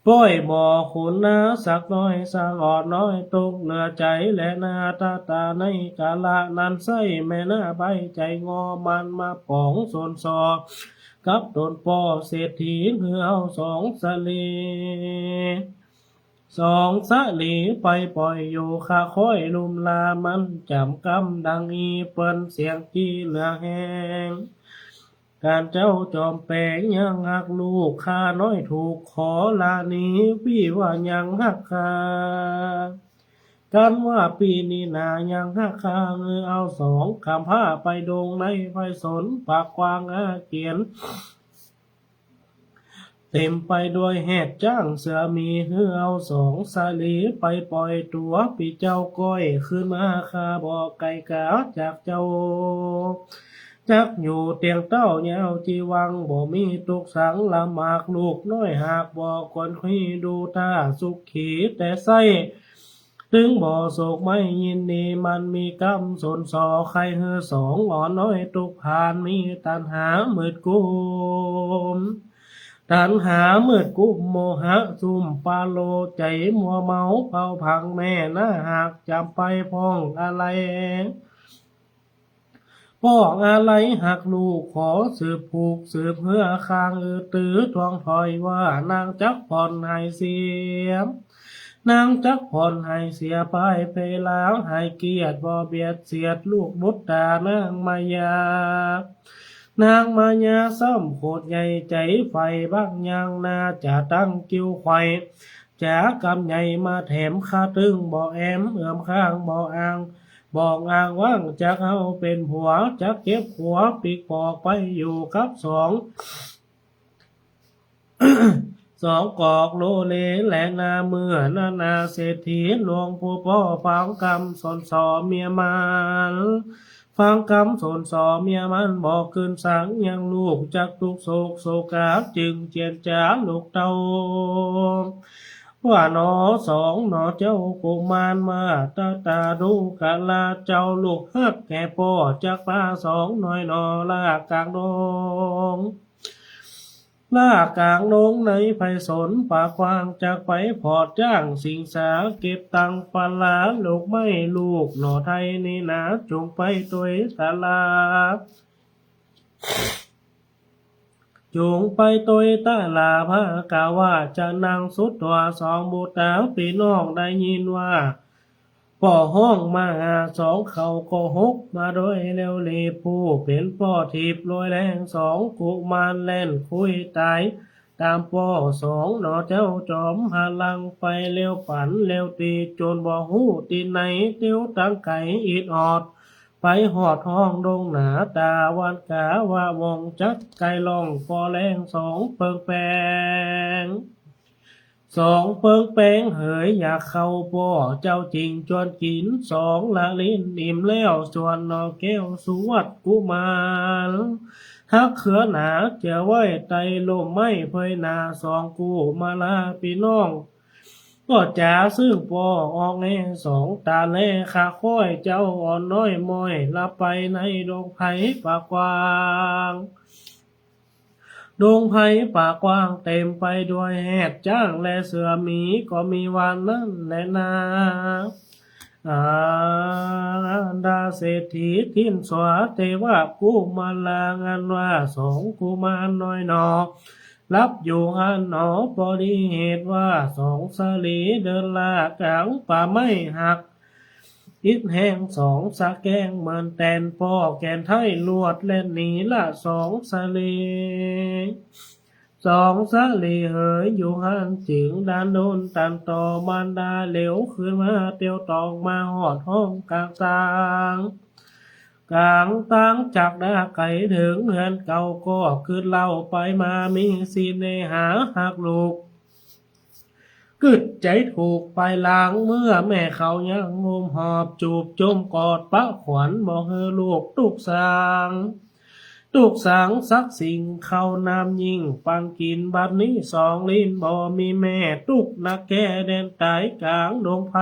ป้อยบ่ขุนนาสักหน้อย สะอ่อนน้อยตุ๊กข์เหลือใจ๋แลนา ตาต๋าในกาละนั้นไส้ แม่หน้าใบ้ใจ๋งอมันมาป๋องสนสอ กับต๋นป้อเศรษฐีหื้อเอาสองสะหลี สองสะหลีไปป่อยอยู่ ข้าค่อยลุ่มลามันจ๋ำกำดังอี้ เปิ้นเสียงจี้เหลือแฮง ก๋านเจ้าจอมแป๋งยังฮักลูกข้าน้อยถูก ขอลาหนีปี้ว่ายังฮักข้า กั๋นว่าปี้นี้นายังฮักข้า หื้อเอาสองกำพร้าไปดงในไพศาลปากกว้างอาเกียรติ เต๋มไปด้วยแฮดจ๊างเสือหมี หื้อเอาสองสะหลีไปป่อยตั๋ว ปี้เจ้าก้อยคืนมา ข้าบ่ไก๋ก๋าจากเจ้า จักอยู่เตียงเต้ายาวจีวัง บ่มีตุ๊กข์สังลำบาก ลูกน้อยหากบ่ควรคุย ดูต้าสุขีแต่ไส้ ตึงบ่โศกไม่ยินดี มันมีกำสนสอ ใค่หื้อสองอ่อนน้อยตุ๊กข์ผ่าน มีตัณหามืดกุม ตัณหามืดกุม โมหะซุ่มปาโล ใจ๋มัวเมาเผาผลาญ แม่หน้าหากจ๋ำไปพ่องอาลัย พ่องอาลัยฮักลูก ขอสืบผูกสืบเฮือ ข้างอือตื้อทวงถอยว่า นางจักผ่อนหายเสีย นางจักผ่อนหายเสีย ป้ายเพลาหายเกียรติ บ่เบียดเสียดลูกบุตรต๋านางมายา นางมายาซ้ำโขดใหญ่ใจ๋ใฝ่ บักยังนาจะตั้งกิ้วไขว่ จ๋ากำใหญ่มาแถม ข้าตึงบ่แอมเอือมข้าง บ่อ้าง บ่อ้างว้าง จักเอาเป๋นผัว จักเก็บขัวปิ๊กปอกไปอยู่กับสอง สองกอกโลเลแลนา เมื่อนั้นนาเศรษฐีหลวงผู้ป้อฟังกำสนสอเมียมัน ฟังกำสนสอเมียมันบ่ขึ้นสังยังลูก จักตุ๊กข์โศกโศกา จึงเจียนจ๋าลูกเต้า ว่าหนอสองหนอเจ้ากุมารมา ตาตาดูกะลาเจ้าลูกฮักแก่ป้อ จักปาสองน้อยหนอลากกลางดง ลากกลางดงในไพศาลป่ากว้าง จักไปผอดจ้างสิงสา เก็บตังปลาลูกไม้ลูกหน่อไทยนี้นา จุ่งไปตวยตลาด จุ่งไปตวยตลาด พระกาว่าจะนั่งสุดตัว สองบุตราปี้น้องได้ยินว่า ป้อฮ้องมาหาสอง เขาก็หกมาด้วยแล้วเล ผู้เป๋นป้อถีบโลยแรง สองกุมารแล่นคุ้ยต๋าย ต๋ามป้อสองหนอเจ้าจอมพลัง ไปแล้วปั๋นแล้วตี๋ จ๋นบ่ฮู้ตี้ไหน เตียวตังไก๋อิดออด ไปฮอดห้องดงหนา ตาวันกาว่าว่องจักไก๋ล่อง ป้อแรงสองเปิงแปง สองเปิงแปงเหยอยากเข้าป้อ เจ้าจิ่งจวนกิ๋น สองละลิ้นอิ่มแล้ว ส่วนหนอแก้วสุวัตกุมาร ฮักเขือหนาเจือไว้ใต้ล่มไม้เพยหนา สองกุมาราปี้น้อง ก็จ๋าซึ่งป้อออกแน่ สองต๋าแลข้าค่อย เจ้าอ่อนน้อยม้อย ลับไปในดงไพรป่ากว้าง ดงไพรป่ากว้างเต๋มไปด้วยแฮดจ๊างและเสือหมี ก็มีวันนั้นแลนา อันดาเศรษฐีทินสวา เตวะกุมารางอันว่าสองกุมารน้อยหนอ หลับอยู่หั้นหนอ ปอดีเหตุว่าสองสะหลีเดินลากกลางป่าไม้หัก อิดแฮงสองสะแก้งเหมือนแตน ป้อแก่นไท้ลวดแล่นหนีละสองสะหลี สองสะหลีเหยอยู่หั้นจึงดันด้นตันต่อ มารดาเหลียวคืนมา เตียวตองมาฮอดห้องกลางตาง กลางตางจักดาไก๋เถิงเฮือนเก่า ก็กึ๊ดเล่าไปมามีเสน่หาฮักลูก กึ๊ดใจ๋ถูกปายหลัง เมื่อแม่เขายังอุ้มหอบ จูบจุ่มกอดปะขวัญ บ่หื้อลูกตุ๊กสัง ตุ๊กสังสักสิ่ง เข้าน้ำยิ่งปังกิ๋น บัดนี้สองลิ้นบ่มีแม่ ตุ๊กนักแก่แดนต๋ายก๋างดงไพร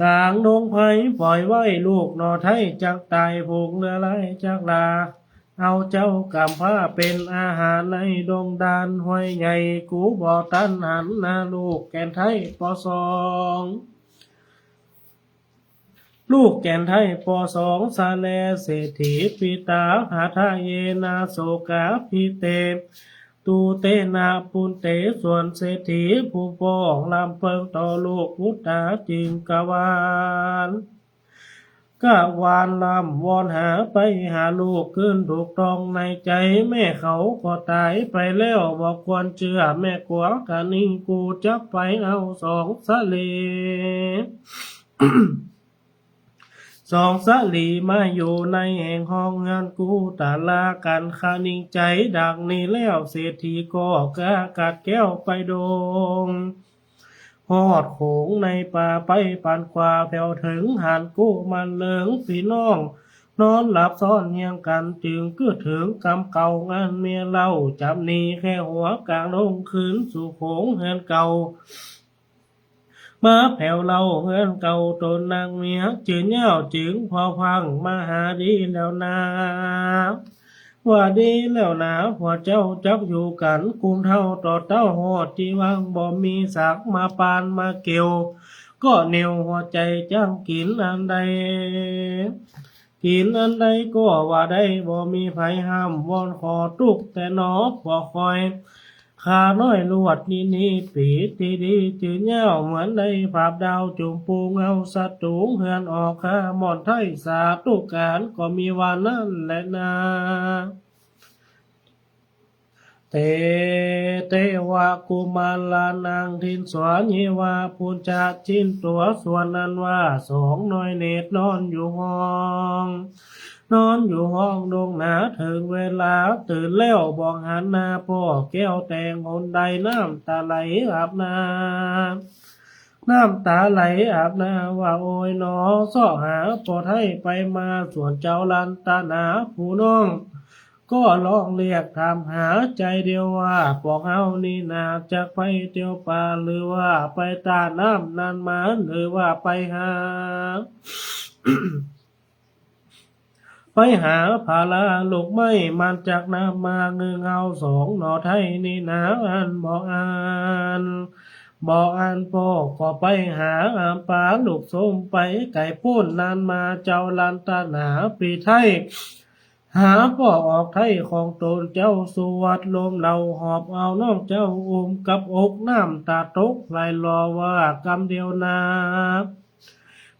ก๋างดงไพร ป่อยไว้ลูกหน่อไท้จักต๋าย ฝูงเลือร้ายจักลา เอาเจ้ากำพร้าเป๋นอาหาร ในดงดานห้วยใหญ่ กูบ่ตันหันหน้า ลูกแก่นไท้ ปอสอง ลูกแก่นไท้ ปอสอง สาแลเศรษฐี ปิตาหาทะเยนะ โสกาภิเต ตูเตนะ ปุณเต ส่วนเศรษฐีผู้ป้อง ลำเปิงต่อลูก พุทธาจึงกวาน กวานลำวอนหา ไปหาลูกคืนถูกต้องในใจ๋ แม่เขาก็ต๋ายไปแล้ว บ่ควรเจื้อ แม่กั๋วกานี้ กูจักไปเอาสองสะหลี สองสะหลีมาอยู่ในแห่งห้องเฮือนกู ต๋าลากั๋นคะนิงใจ๋ดังนี้แล้ว เศรษฐีก็กล้ากัดแก้วไปดง ฮอดโขงในป่าไปปานกว่า แผวเถิงหันกู้มันเลิง ปี้น้องนอนหลับซ้อนเฮียงกั๋น จึงกึ๊ดเถิงกำเก่า อันเมียเล่าจ๋ำนี้ แค่หัวก๋างดงคืนสู่โขงเฮือนเก่า มาแผวเล่าเฮือนเก่าต๋นนางเมีย จื้อเย้าจึงพอพังมาหาดีแล้วนา ว่าดีแล้วนา พวกเจ้าจักอยู่กั๋น กุมเฒ่าต่อเต้า ฮอดตี้วางบ่มีสัก มาปานมาเกี่ยว ก็เหนียวหัวใจ๋จักกิ๋นอันใด กิ๋นอันใดก็ว่าได้ บ่มีใผห้าม วอนขอตุ๊กแต๊หนอ พวกข้อย ข้าน้อยลวดนี้นี้ ปี๋ตี้ดีจื้อเย้า เหมือนได้ผาบดาวจุ่มปูเงา สะตูงเฮือนออก ข้าม่อนไท้สาตุ๊กก๋าน ก็มีว่านั้นแหละนา เต เตวะกุมารานางทินสวา เยวะปุญจะ ชิ้นตั๋วส่วนอันว่า สองน้อยเนตรนอนอยู่ห้อง นอนอยู่ห้องดงหนา เถิงเวลาตื่นแล้ว บ่หันหน้าป้อ แก้วแตงหนใด น้ำต๋าไหลอาบหน้า น้ำต๋าไหลอาบหน้า ว่าโอยหนอ เซาะหาป้อไท้ไปมา ส่วนเจ้าลันตนาผู้น้อง ก็ฮ้องเรียกถามหาใจ๋เดียวว่า ปวกเฮานี้นา จักไปเตียวป่า หรือว่าไปต้าน้ำนั้นมา หรือว่าไปหา ไปหาผาลาลูกไม้ มันจักนำมา เงื้อเฮาสองหน่อไท้นี้นา อันบ่อั้น บ่อั้นป้อก็ไปหาอำปาลูกส้ม ไปไก่ปูนนั้นมา เจ้าลันตนาปี้ไท้ หาป้อออกไท้ของต๋น เจ้าสุวัสดิ์ลมเหล่า หอบเอาน้องเจ้าอุ้มกับอก น้ำต๋าตกไหลหล่อ ว่ากำเดียวนา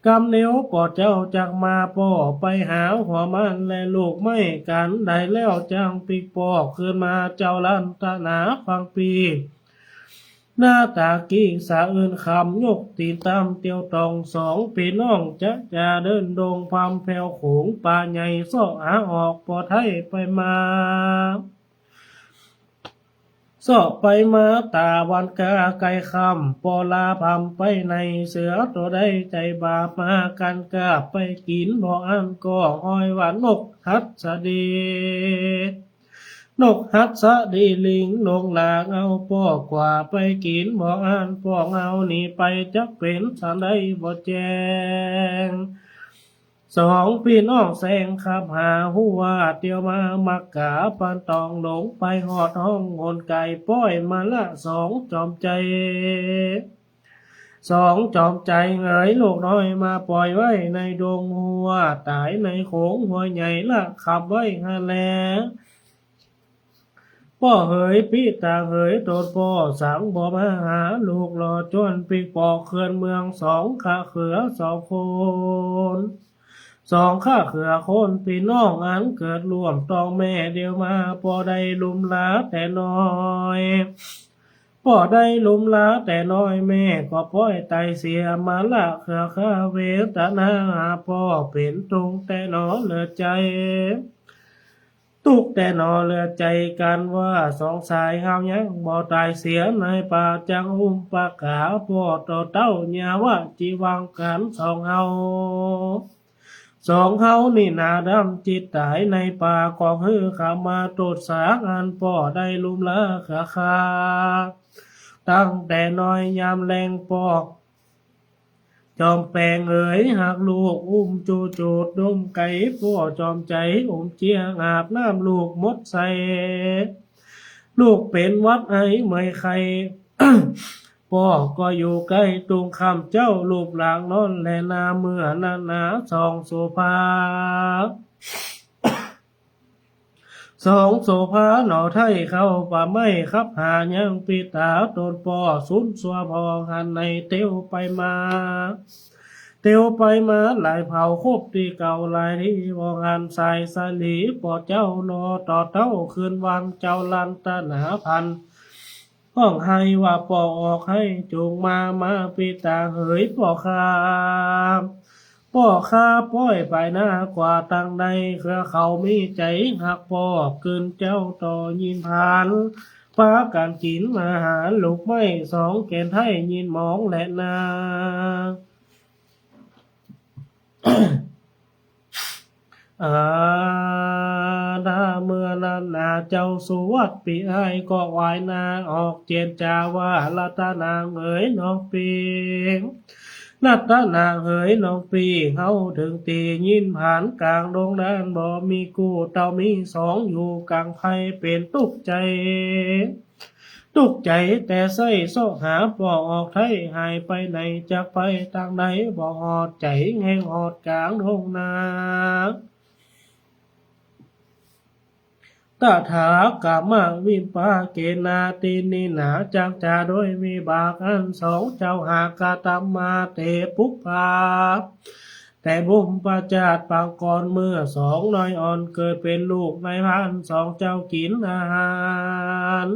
กำเดียวป้อเจ้าจักมา ป้อไปหาหัวมันและลูกไม้กั๋น ได้แล้วจั่งปิ๊กป้อคืนมา เจ้าลันตนาฟังปี้ หน้าต๋ากี้สะอื้นคำ ยกตี๋นต๋ามเตียวต่อง สองปี้น้องจะจะเดินดงพำ แผวโขงป่าใหญ่ เซาะหาออกป้อไท้ไปมา เซาะไปมาต๋าวันกาใก้ค่ำ ป้อลาพำไปใน เสือตั๋วใดใจ๋บาป มากั๋นกาบไปกิ๋น บ่อั้นก็ฮ้อยว่านกหัสดี นกหัสดีลิงลงลางเอาป้อกว่า ไปกิ๋นบ่อั้นป้อเฮานี้ไป จักเป๋นสันใดบ่แจ้ง สองปี้น้องแซงขับหา ฮู้ว่าเตียวมามักก๋า ปันต้องหลงไปฮอดห้องหนไก๋ ป้อยมาละสองจอมใจ๋ สองจอมใจ๋ เหงยลูกน้อยมาป่อยไว้ในดง ฮู้ว่าต๋ายในโขงห้วยใหญ่ละ ขับไว้หั้นแล ป้อเหยปี้ต๋าเหยต๋นป้อ สังบ่มาหาลูกหล่อ จวนปิ๊กป้อเคือนเมือง สองข้าเขือสองคน สองข้าเขือคนปี้น้อง อันเกิดร่วมต้องแม่เดียวมา ป้อได้ลุมลาแต่น้อย ป้อได้ลุมลาแต่น้อย แม่ก็ป้อยต๋ายเสีย มาละเขือข้าเวตนา หาป้อเป๋นทุกข์แต่หนอเหลือใจ๋ ตุ๊กแต๊หนอเหลือใจ๋กั๋นว่า สองสายเฮายังบ่ต๋ายเสีย ในป่าจักอุ้มปะก๋า ป้อต่อเต้า เยียะวะจิวังกั๋นสองเฮา สองเฮานี่นาดำจิตต๋าย ในป่าก็หื้อข้ามาตุ๊ษสา อันป้อได้ลุ่มลาข้า ตั้งแต่น้อยยามแลงปอก จอมแปงเอ๋ย หากลูกอุ้มจูจูดดมไก๋ ป้อจอมใจ๋อุ้มเจียอาบน้ำลูกหมดใส่ ลูกเป๋นหวัดไอเมื่อยไข้ ป้อก็อยู่ใก้ ตุงค่ำเจ๊าลูกหลางนอนแลนา เมื่อนั้นนาสองโสภา สองโสภาหนอไท้เข้าป่าไม้ คับหายังปิตาต๋นป้อ สุนสัวผ่องหันในเตียวไปมา เตียวไปมาหลายเผ่า คบตี้เก่าหลายที ผ่องหันสายสาลี ป้อเจ้าหนอต่อเต้า คืนวันเจ้าลันตนาพัน ฮ้องไห้ว่าป้อออกไห้ จุ่งมา มาปิตาเหยป้อข้า ป้อข้าป้อยไปนากว่าตังใด เขือเขามีใจ๋ฮักป้อ เกินเจ้าต่อยินผาน ปากั๋นกิ๋นอาหารลูกไม้ สองแก่นไท้ยินหมองแลนา อา ถ้าเมื่อนั้นนาเจ้าสุวัสดิ์ปี้อ้าย ก็วายนาออกเจียรจาว่า รัตนาเหยน้องปี้ รัตนาเหยน้องปี้ เฮาเถิงตี้ยินผานก๋างดงดาน บ่มีกู้เต้ามีสอง อยู่ก๋างไพรเป๋นตุ๊กใจ๋ ตุ๊กใจ๋แต่ใส้เซาะหาป้อออกไท้ หายไปไหนจักไปตังใด บ่ฮอดใจ๋แห่งฮอดก๋างดงนา ตถาคตมวิปาเกนา ตี้นี่นาจักจาโดยวิบากอันสองเจ้าหากกระตำมา เตปุพพา แต่บุพชาติปางก่อน เมื่อสองน้อยอ่อนเกิดเป๋นลูกนายพราน สองเจ้ากิ๋นอาหาร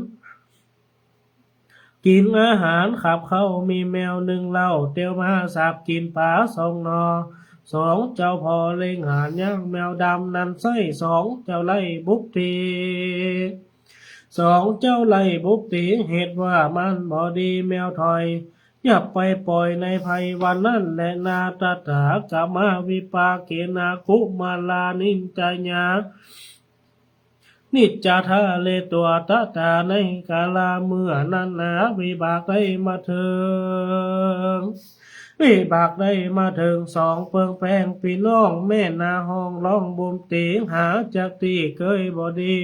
กิ๋นอาหารขับเข้า มีแมวนึ่งเล่า เตียวมาสาบกิ๋นป๋าสองหน่อ สองเจ้าผ่อเล็งหายังแมวดำนั้นไส้ สองเจ้าไล่บุพตี สองเจ้าไล่บุพตี เหตุว่ามันบ่ดีแมวถอย อย่าไปป่อยในไพรวันนั้นแลนา ตถาคตมวิปาเกนา กุมารานิจจา นิจจาทะเลตัว ตถาในกาลาเมื่อนั้นนา วิบากได้มาเถิง วิบากได้มาเถิง สองเปิงแปงปี้น้อง แม่นาฮ้องฮ้องบุพตี หาจักตี้เกยบ่ดี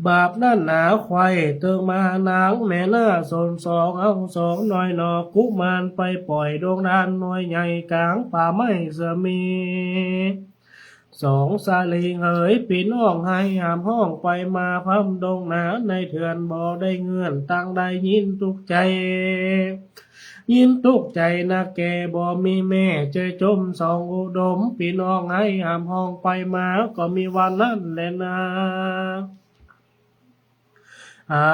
บาปนั้นนาไขว่เติงมานางแม่นาสน สองเอาสองน้อยหนอ กุมารไปป่อยดงดานน้อยใหญ่ก๋างป่าไม้เสือมี สองสาลีเหยปี้น้อง ไห้หามฮ้องไปมาพร่ำดงนา ในเถื่อนบ่ได้เงื่อนตังใด ยินตุ๊กใจ๋ ยินตุ๊กใจ๋นักแก่ บ่มีแม่เจยจม สองอุดมปี้น้อง ไห้หามฮ้องไปมา ก็มีวันนั้นแลนา อา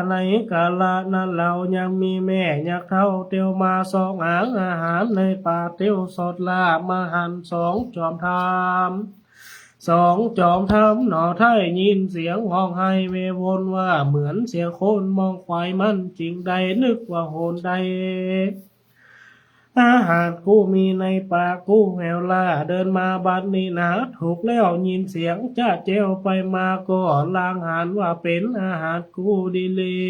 ในกาละนั้นเล่ายังมีแม่ยักษ์เฒ่า เตียวมาซองหางอาหารในป่า เตียวสดล่ามาหัน สองจอมธรรม สองจอมธรรมหนอไท้ยินเสียงฮ้องไห้เววนว่า เหมือนเสียงคนมองควายมัน จึงได้นึกว่าหนใด อาหารกูมีในป่า กูแหวล่าเดินมาบัดนี้นา ถูกแล้วยินเสียงจ้าแจ้วไปมา ก็ลางหันว่าเป๋นอาหารกูดีหลี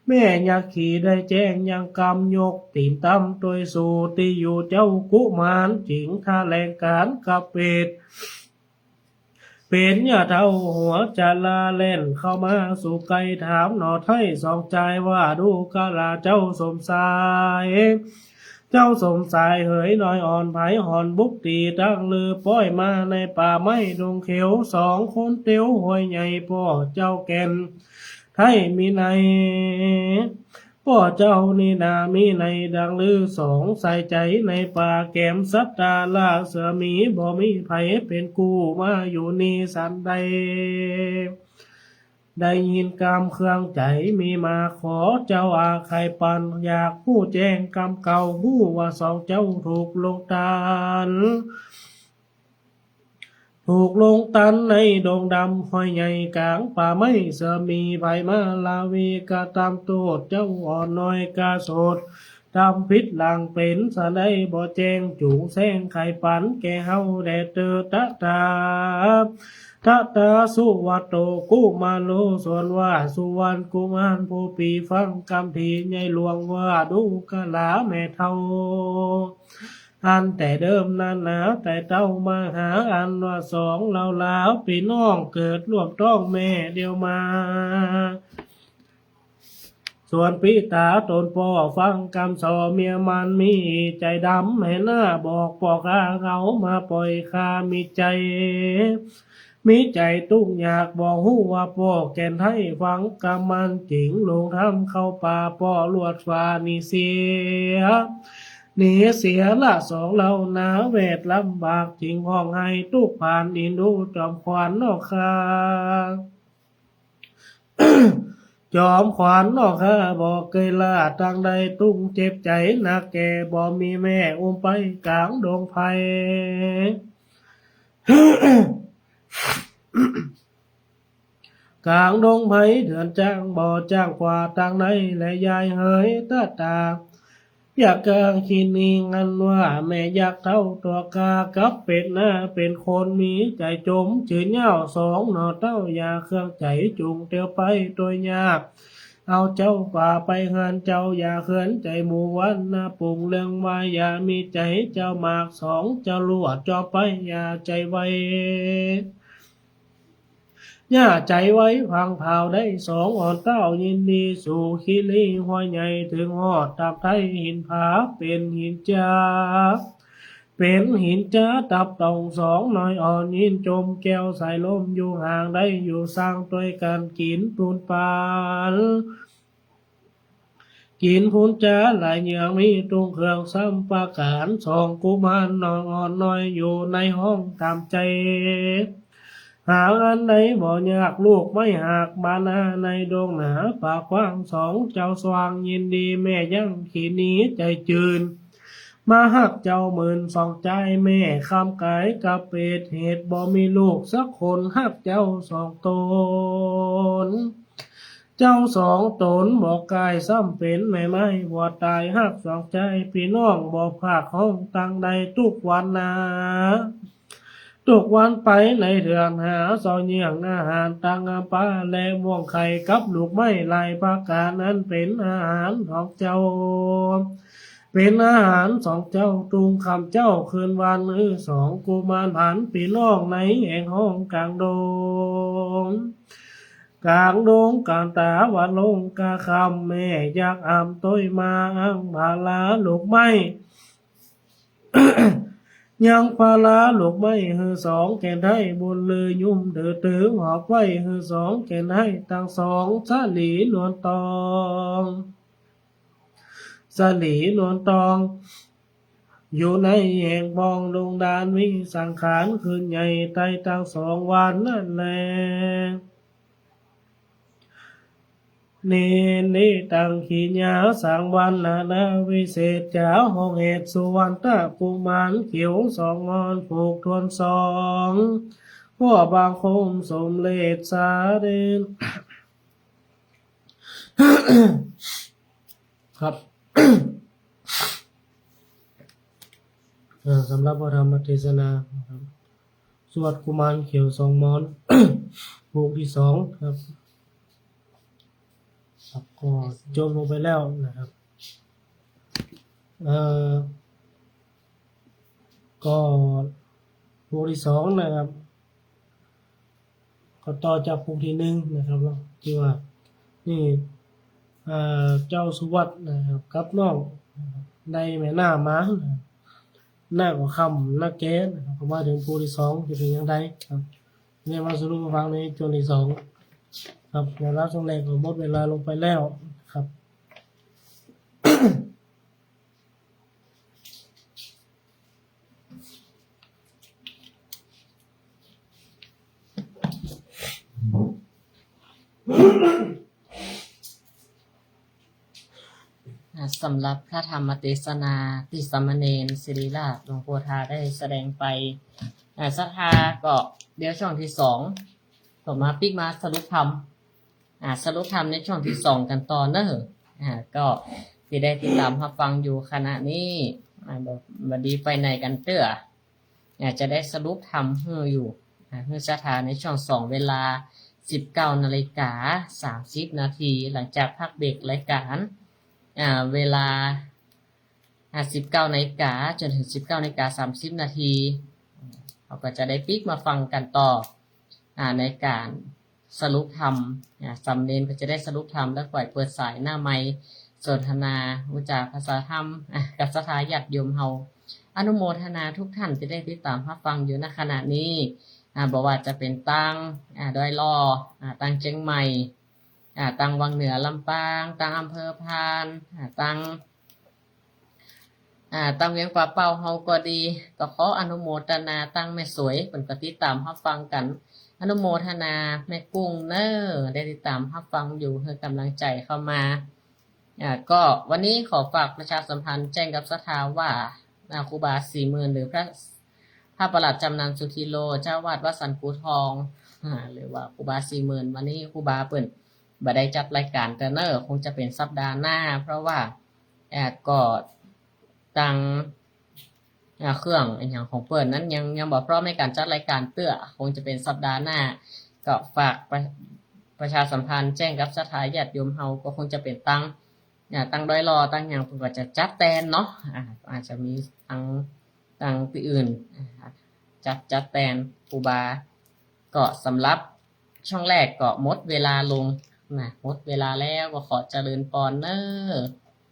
แม่ยักษ์ขี่ได้แจ้งยังกำ ยกตี๋นตำตวยสู่ตี้อยู่เจ้า กุมารจึงถแหลงก๋านกับเปต เป๋นย่าเฒ่าหัวจาราแล่นเข้ามาสู่ใก้ ถามหนอไท้สองจายว่า ดูกราเจ้าสมชาย เจ้าสมชายเหยน้อยอ่อน ไผหอนบุพตีตั้งลือ ป้อยมาในป่าไม้ดงเขียว สองคนเตียวห้วยใหญ่ ป้อเจ้าแก่นไท้มีใน ป้อเจ้านี่นามีในดังลือ สองใส่ใจ๋ในป่าแก๋มสัตว์ตาล่าเสือหมี บ่มีไผเป๋นกู้มาอยู่นี่สันใด ได้ยินกำเครื่องใจ๋มีมา ขอเจ้าอาใค่ปัน อยากฮู้แจ้งกำเก่า ฮู้ว่าสองเจ้าถูกลงตัน ถูกลงตันในดงดำห้วยใหญ่ก๋างป่าไม้ เสือหมีไผมาลาวีกระตำโต้ษ เจ้าอ่อนน้อยกระโสด ทำผิดหลังเป๋นสะใดบ่แจ้ง จุ่งแจ้งไขปันแก่เฮาแด่เตอ ตะถา ตะถาสุวัตโตกุมารโล ส่วนว่าสุวัตกุมารผู้ปี้ฟังกำตี้ใหญ่หลวงว่า ดูกราแม่เฒ่า อันแต่เดิมนานนาแต่เต้ามาหา อันว่าสองเฮาหลาปี้น้อง เกิดร่วมต๊องแม่เดียวมา ส่วนปี้ต๋าต๋นป้อฟังกำส่อ เมียมันมีใจ๋ดำ แหหน้าบอกป้อข้า เขามาป่อยข้า มีใจ๋ มีใจ๋ตุ๊กข์ยาก บ่ฮู้ว่าป้อแก่นไท้ ฟังกำมันจึงลงถ้ำเข้าป่า ป้อลวดฟ้าหนีเสีย หนีเสียละสองเฮานา แวดลำบากจึงฮ้องไห้ตุ๊กข์ผ่าน อินดูจอมขวัญนอข้า จอมขวัญนอข้า บ่เกยละตางใด ตุ๊กข์เจ็บใจ๋นักแก่ บ่มีแม่อุ้มไปก๋างดงไพร ก๋างดงไพรเถื่อนจ้าง บ่จ้างกว่าตางใด และยายเหย ตะถา ยักษ์คินี อันว่าแม่ยักษ์เฒ่าตั๋วข้า กับเป๋นนาเป๋นคน มีใจ๋จมจืนยาว สองหน่อเต้า อย่าเคืองใจ๋ จุ่งเตียวไปโตยยาก เอาเจ้าป่าไปเฮือนเจ้า อย่าเคืองใจ๋ หมู่วันนาปุงเรื่องว่า อย่ามีใจ๋เจ้ามาก สองเจ้าลวดจอไป อย่าใจ๋ไว อย่าใจ๋ไว พังผาวได้ สองอ่อนเต้ายินดี สู่คีรีห้วยใหญ่ เถิงฮอดตามไท้หินผา เป๋นหินจ๊า เป๋นหินจ๊าตับตอง สองน้อยอ่อนยินจม แก้วสายลมอยู่ห่าง ได้อยู่ซ่างตวยกั๋น กิ๋นปูนปาน กิ๋นปูนจ๊าหลายเหยื่อง มีตุงเครื่องซ้ำประก๋าน สองกุมารน้องอ่อนน้อย อยู่ในห้องตามใจ๋ หาอันใดบ่ยาก ลูกไม้หักบานา ในดงหนาป่ากว้าง สองเจ้าสว่างยินดี แม่ยักษ์คินีใจ๋จืน มาฮักเจ้าหมื่น สองใจ๋แม่คำก๋ายกับเปรต เหตุบ่มีลูกสักคน ฮักเจ้าสองต๋น เจ้าสองต๋นบ่ก๋าย ซ้ำเป๋นแม่ไม้บ่ต๋าย ฮักสองใจ๋ปี้น้องบ่พราก ฮ้องตางใดตุ๊กวันนา ตุ๊กวันไปในเถื่อนหา เสาะเยี่ยงอาหารตางอำปา และม่วงไข่กับลูกไม้หลายประก๋าน อันเป๋นอาหารของเจ้า เป๋นอาหารสองเจ้า ตุงค่ำเจ๊าคืนวัน หื้อสองกุมารผันปี้น้อง ในแอ่งห้องก๋างดง ก๋างดงก๋างต๋าวันลงกาค่ำ แม่ยักษ์อ่ำตวยมา อั้งผาลาลูกไม้ ยังผาลาลูกไม้ หื้อสองแก่นไท้ บุญลือยุ้มเถิดเถิง หอบไว้หื้อสองแก่นไท้ตังสอง สะหลีนวลตอง สะหลีนวลตอง อยู่ในแอ่งปองดงดาน มีสังขารคืนใหญ่ ไท้ตังสองวันนั้นแล เนรเนตัง ขีญาสัง วันนานาวิเศษจ๋า ฮ้องเหตุสุวัตตะกุมารเขียวสองมอน ผูกถ้วนสอง ป้อบังคมสมเร็จสาเดช ครับ เอ่อ สำหรับพระธรรมเทศนานะครับ สุวัตตะกุมารเขียวสองมอน ผูกที่สองครับ ครับ ก็จบลงไปแล้วนะครับ เอ่อ ก็ผูกที่สองนะครับ ก็ต่อจากผูกที่หนึ่งนะครับเนาะ ตี้ว่า นี่ เอ่อ เจ้าสุวัตตะนะครับ กับน้องนะครับ ได้แม่นามานะครับ นาก็ค่ำนาแก่นะครับ ก็มาเถิงผูกที่สองจะเป๋นอย่างใดครับ เนี่ยมาสรุปมาฟังในช่วงที่สองครับ แล้วช่วงแรกก็หมดเวลาลงไปแล้วครับ เ สำหรับพระธรรมเตสนาตี้สามเณรศิริราชหลวงปู่ทาได้แสดงไป อ่า ศรัทธาก็เดี๋ยวช่วงตี้สอง ก็มาปิ๊กมาสรุปธรรม อ่า สรุปธรรมในช่วงตี้สองกั๋นต่อเนาะ อ่า ก็ตี้ได้ติดต๋ามฮับฟังอยู่ขณะนี้ อ่า บ่ บ่ดีไปไหนกั๋นเตื้อ อ่า จะได้สรุปธรรมหื้ออยู่ อ่า หื้อศรัทธาในช่วงสองเวลา สิบเก้านาฬิกาสามสิบนาที หลังจากพักเบรกรายก๋าน อ่า เวลา อ่า สิบเก้านาฬิกาจ๋นเถิงสิบเก้านาฬิกาสามสิบนาที เฮาก็จะได้ปิ๊กมาฟังกั๋นต่อ อ่า ในก๋านสรุปธรรม อ่า สามเณรก็จะได้สรุปธรรม แล้วก็เปิดสายหน้าไมค์สนทนา อู้จ๋าภาษาธรรม อ่า กับศรัทธาญาติโยมเฮา อนุโมทนาทุกท่านตี้ได้ติดต๋ามฮับฟังอยู่ ณ ขณะนี้ อ่า บ่ว่าจะเป๋นตาง อ่า ดอยหล่อ อ่า ตางเจียงใหม่ อ่า ตางวังเหนือลำปาง ตางอำเภอพาน อ่า ตาง อ่า ตางเวียงป่าเป้าเฮาก็ดี ก็ขออนุโมทนาตางแม่สวย เปิ้นก็ติดต๋ามฮับฟังกั๋น อนุโมทนาแม่กุ้งเน้อ ได้ติดต๋ามฮับฟังอยู่ หื้อก๋ำลังใจ๋เข้ามา อ่า ก็วันนี้ขอฝากประชาสัมพันธ์แจ้งกับศรัทธาว่า อ่า ครูบาสี่หมื่น หรือพระ พระประหลัดจำนันสุธีโล เจ้าอาวาสวัดสันกูทอง อ่า หรือว่าครูบาสี่หมื่น วันนี้ครูบาเปิ้นบ่ได้จัดรายก๋านเตื้อเน้อ คงจะเป๋นสัปดาห์หน้า เพราะว่า อ่า ก็ตาง อ่า เครื่องอะหยังของเปิ้นนั้นยัง ยังบ่พร้อมในก๋านจัดรายก๋านเตื้อ คงจะเป๋นสัปดาห์หน้า ก็ฝากประ ประชาสัมพันธ์แจ้งกับศรัทธาญาติโยมเฮา ก็คงจะเป๋นตาง อ่า ตางดอยหล่อ ตางหยังเปิ้นก็จะจัดแตนเนาะ อ่า อาจจะมีตาง ตางตี้อื่น อ่า จัด จัดแตนครูบา ก็สำหรับช่วงแรกก็หมดเวลาลงนะ หมดเวลาแล้ว ก็ขอเจริญปอนเน้อ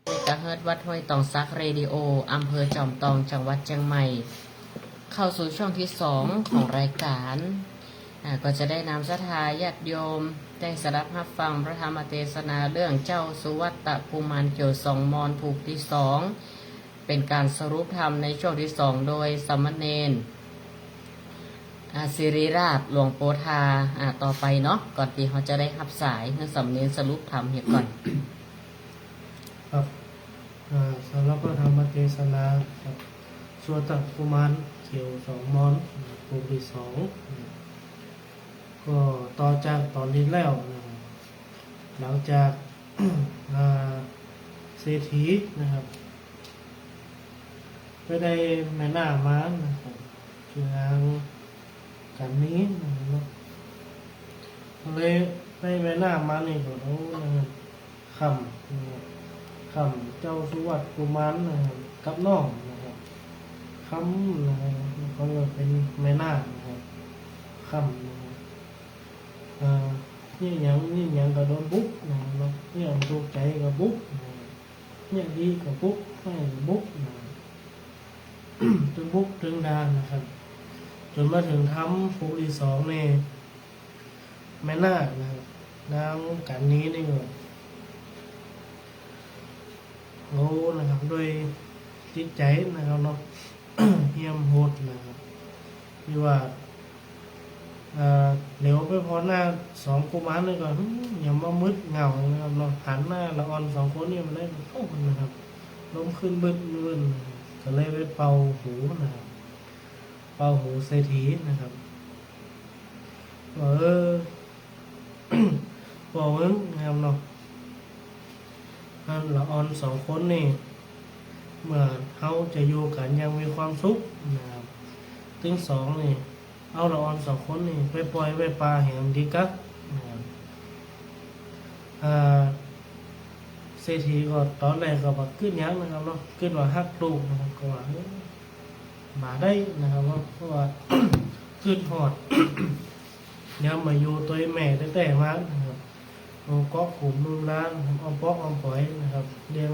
เมกะเฮิรตซ์วัดห้วยตองสักเรดิโอ อำเภอจอมตอง จังหวัดเจียงใหม่ เข้าสู่ช่วงตี้สองของรายก๋าน อ่า ก็จะได้นำศรัทธาญาติโยมได้สดับฮับฟังพระธรรมเตสนาเรื่องเจ้าสุวัตตกุมารเขียวสองมอนผูกตี้สอง เป๋นก๋านสรุปธรรมในช่วงตี้สองโดยสามเณร อ่า ศิริราชหลวงปู่ทา อ่า ต่อไปเนาะ ก่อนตี้เฮาจะได้ฮับสาย หื้อสามเณรสรุปธรรมเหียก่อน ครับ อ่า สำหรับพระธรรมเตสนาครับ สุวัตตกุมารเขียวสองมอน ผูกตี้สอง ก็ต่อจากต๋อนตี้แล้วนะครับ หลังจาก อ่า เศรษฐีนะครับ ไปได้แม่นาคมานะครับ จื้อนางกั๋นนีนะครับเนาะ ก็เลยได้แม่นาคมานี่ก็ โอ้ นะครับ ค่ำนะครับ ค่ำเจ้าสุวัตตกุมารนะครับ กับน้องนะครับ ค่ำนะครับ ก็เลยเป๋นแม่นาคนะครับ ค่ำนะครับ อ่า เยียะหยัง เยียะหยังก็โดนบุกนะครับเนาะ เยียะอันถูกใจ๋ก็บุกนะครับ เยียะดีก็บุก ฮ้ายก็บุกนะครับ ตึงบุกตึงดานะครับ จ๋นมาเถิงธรรมผูกตี้สองนี่ แม่นาคนะครับ นางกั๋นนีนี่ก็ โอ้ นะครับ โดยจิตใจ๋นะครับเนาะ เหี้ยมโหดนะครับ ตี้ว่า เอ่อ เหลียวไปผ่อหน้าสองกุมารนี่ก็ หืม เหียมว่ามึดเหงานะครับเนาะ หันหน้าละอ่อนสองคนนี่มาได้ โอ้ นะครับ ลมขึ้นบึดบึดนะครับ ก็เลยไปเป่าหูนะครับ เป่าหูเศรษฐีนะครับ ว่า เออ เว้าเอิ้งนะครับเนาะ อันละอ่อนสองคนนี่ เมื่อเฮาจะอยู่กั๋นอย่างมีความสุขนะครับ ตึงสองนี่ เอาละอ่อนสองคนนี่ไปป่อยไว้ป่าแหมดีกั๊กนะครับ อ่า เศรษฐีก็ต๋อนแรกก็บ่กึ๊ดหยังนะครับเนาะ กึ๊ดว่าฮักลูกนะครับ ก็ว่า เออ บ่าได้นะครับเนาะ เพราะว่ากึ๊ดฮอด ยามมาอยู่ตวยแม่แต๊ๆ มานะครับ เอาเกาะกลุ่มลูกหลานนะครับ อ้อมปอกอ้อมป๋อยนะครับ เลี้ยง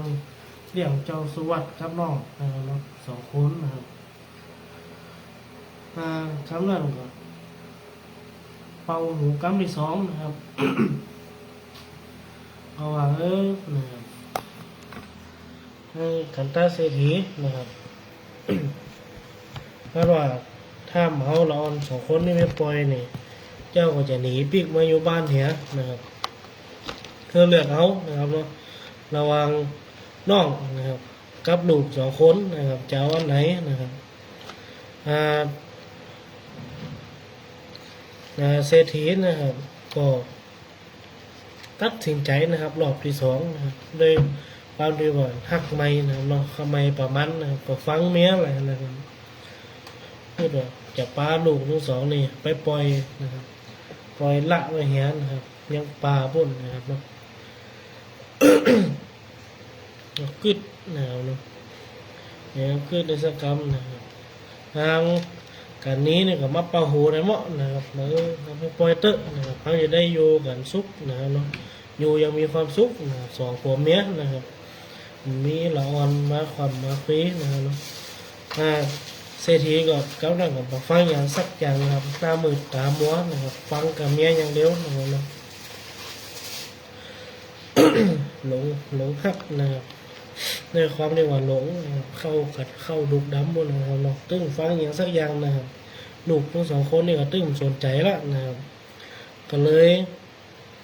เลี้ยงเจ้าสุวัตตกับน้องนะครับเนาะ สองคนนะครับ อ่า กำนั้นก็เป่าหูกำตี้สองนะครับ ก็ว่า เออ นะครับ เออ ขันตาเศรษฐีนะครับ ถ้าว่าถ้าบ่เอาละอ่อนสองคนนี่ไปป่อยนี่ เจ้าก็จะหนีปิ๊กมาอยู่บ้านเหียนะครับ คือเลือกเอานะครับเนาะ ระหว่าง น้องนะครับ กับลูกสองคนนะครับ จะเอาอันไหนนะครับ อ่า อ่า เศรษฐีนะครับ ก็ตัดสินใจ๋นะครับ รอบตี้สองนะครับ ด้วยความตี้ว่าฮักใหม่นะครับเนาะ ฮักใหม่ป๋ามันนะครับ ก็ฟังเมียแหละนะครับ กึ๊ดว่าจะปาลูกตึงสองนี่ไปป่อยนะครับ ป่อยละไว้เหียนะครับ ยังป่าปู้นนะครับเนาะ กึ๊ดนะครับเนาะ เนี่ย กึ๊ดได้สักกำนะครับ หางกั๋นนี้เนี่ยก็มาเป่าหูได้เหมาะนะครับ เออ เอาไปป่อยเต๊อะนะครับ เฮาจะได้อยู่กั๋นสุขนะครับเนาะ อยู่อย่างมีความสุขนะครับ สองผัวเมียนะครับ มีละอ่อนมาคว่ำมาคุยนะครับเนาะ อ่า เศรษฐีก็กำลังก็บ่ฟังหยังสักอย่างนะครับ หน้ามืดต๋ามัวนะครับ ฟังก้าเมียอย่างเดียวนะครับเนาะ หลง หลงฮักนะครับ ด้วยความตี้ว่าหลงนะครับ เข้ากั๋น เข้าดุกดำหมดนะครับเนาะ ตึงฟังหยังสักอย่างนะครับ ลูกตึงสองคนนี่ก็ตึงสนใจ๋ละนะครับ ก็เลย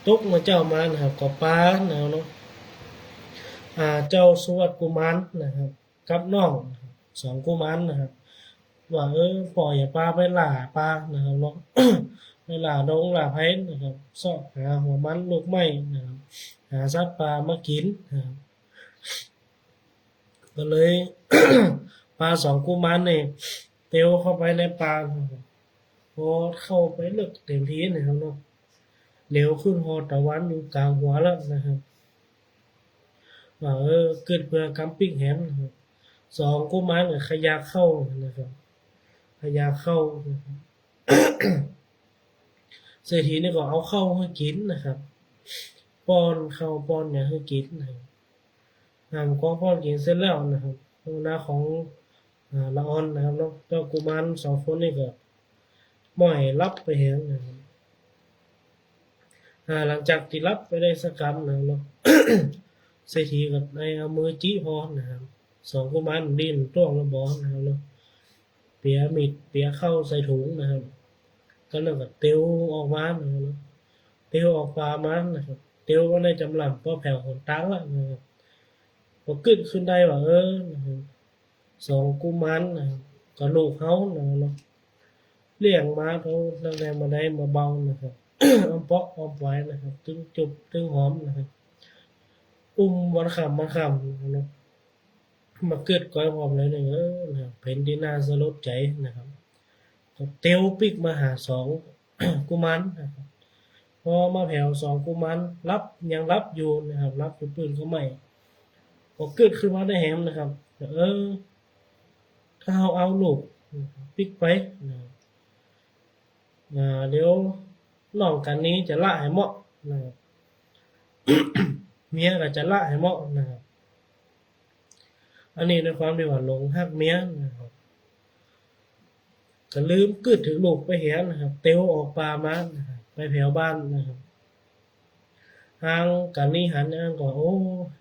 ตกมื้อเจ๊ามานะครับ ก็ปานะครับเนาะ อ่า เจ้าสุวัตกุมารนะครับ กับน้องนะครับ สองกุมารนะครับ ว่า เออ ป้ออย่าปาไปล่าป๋านะครับเนาะ ไปล่าดงล่าไพรนะครับ เซาะหาหัวมันลูกไม้นะครับ หาสัตว์ป่ามากิ๋นนะครับ ก็เลย ปาสองกุมารนี่เตียวเข้าไปในป่านะครับ พอเข้าไปลึกเต็มตี้นะครับเนาะ เหลียวขึ้นฮอดตะวันอยู่ก๋างหัวแล้วนะครับ ว่า เออ กึ๊ดเปื้อกำปิ๊กแหมนะครับ สองกุมารก็ขยักเข้านะครับ ขยักเข้านะครับ เศรษฐีนี่ก็เอาข้าวหื้อกิ๋นนะครับ ป้อนข้าวป้อนหยังหื้อกิ๋นนะครับ ห้ามของป้อนกิ๋นเสร็จแล้วนะครับ หัวหน้าของ อ่า ละอ่อนนะครับเนาะ เจ้ากุมารสองคนนี่ก็ม้อยหลับไปแหมนะครับ อ่า หลังจากตี้หลับไปได้สักกำนะครับเนาะ เศรษฐีก็ได้เอามือจี๊พอนะครับ สองกุมารดิ้นต้วงละบ่นะครับเนาะ เปียะมีด เปียะข้าวใส่ถุงนะครับ ก็นั่นก็เตียวออกมานะครับเนาะ เตียวออกป่ามานะครับ เตียวมาได้จ๋ำล่ำปอแผ่วหนตางแล้วนะครับ ก็กึ๊ดขึ้นได้ว่า เออ นะครับ สองกุมารนะครับ ก็ลูกเฮานะครับเนาะ เลี้ยงมาเต้าตั้งแต่บ่ใดบ่เบานะครับ อ้อมเปาะอ้อมปอยนะครับ ตึงจุ๊บตึงหอมนะครับ อุ้มวันค่ำวันค่ำนะครับเนาะ มากึ๊ดก้อยพร้อมแล้วนี่ เออ นะครับ เป๋นตี้น่าสลดใจ๋นะครับ ก็เตียวปิ๊กมาหาสองกุมารนะครับ พอมาแผวสองกุมารหลับ ยังหลับอยู่นะครับ หลับอยู่ปื้นก้าไม้ ก็กึ๊ดขึ้นมาได้แหมนะครับ เออ ถ้าเฮาเอาลูกปิ๊กไปนะครับ อ่า เดี๋ยวน้องกั๋นนี้จะละหื้อเหมาะนะครับ เมียก็จะละหื้อเหมาะนะครับ อันนี้ด้วยความตี้ว่าหลงฮักเมียนะครับ ก็ลืมกึ๊ดเถิงลูกไปเหียนะครับ เตียวออกป่ามานะครับ ไปแผวบ้านนะครับ หางกั๋นนี้หันอันก็ โอ้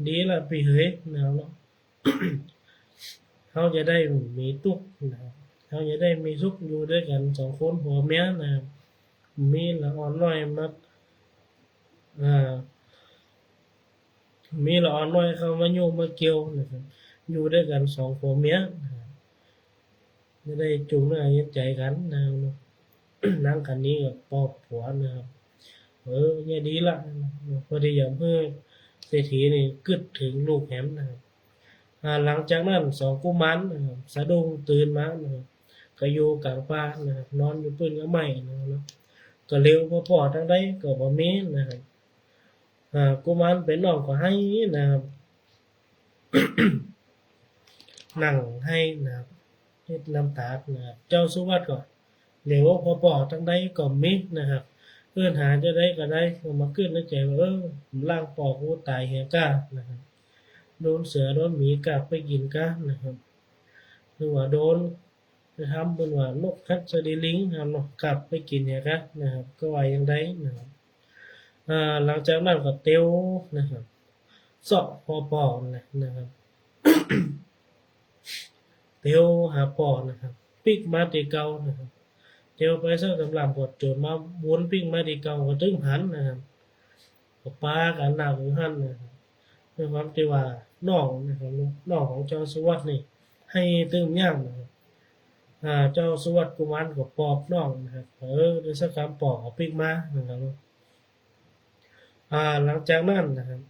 ดีละปี้เหยนะครับเนาะ เฮาจะได้บ่มีตุ๊กข์นะครับ เฮาจะได้มีสุขอยู่ด้วยกั๋นสองคนผัวเมียนะครับ มีละอ่อนน้อยมา อ่า มีละอ่อนน้อยเข้ามายุ่งมาเกี่ยวนะครับ อยู่ด้วยกั๋นสองผัวเมียนะครับ จะได้จูงเนื้อเย็นใจ๋กั๋นนะครับเนาะ นางกั๋นนี้ก็ปอบผัวนะครับ เออ เนี่ยดีละ พอดียามหื้อเศรษฐีนี่กึ๊ดเถิงลูกแหมนะครับ อ่า หลังจากนั้นสองกุมารนะครับ สะดุ้งตื่นมานะครับ ก็อยู่ก๋างป่านะครับ นอนอยู่ปื้นก้าไม้นะครับเนาะ ก็เหลียวบ่ปอตังใดก็บ่มีนะครับ อ่า กุมารเป๋นน้องก็ไห้นะครับ นั่งไห้นะครับ เช็ดน้ำต๋านะครับ เจ้าสุวัตก็เหลียวบ่ปอตังใดก็บ่มีนะครับ เอิ้นหาจาใดก็ได้ ก็มากึ๊ดในใจ๋ว่า เออ ล้างป้อกูต๋ายเหียก้านะครับ โดนเสือโดนหมีกาบไปกิ๋นก้านะครับ หรือว่าโดน ไปทำเปิ้นว่านกหัสดีลิงนะครับเนาะ กาบไปกิ๋นเหียก้านะครับ ก็ว่าอย่างใดนะครับ อ่า หลังจากนั้นก็เตียวนะครับ เซาะหาป้อนั่นแหละนะครับ เตียวหาป้อนะครับ ปิ๊กมาตี้เก่านะครับ เตียวไปสักจ๋ำล่ำก็จนมาวนปิ๊กมาตี้เก่าก็ตึงหันนะครับ ก็ปากั๋นนั่งอยู่หั้นนะครับ ด้วยความตี้ว่าน้องนะครับ น้องของเจ้าสุวัตนี่หื้อตื้มย่ำนะครับ อ่า เจ้าสุวัตกุมารก็ปอบน้องนะครับ เออ ได้สักกำปอบเอาปิ๊กมานะครับ อ่า หลังจากนั้นนะครับ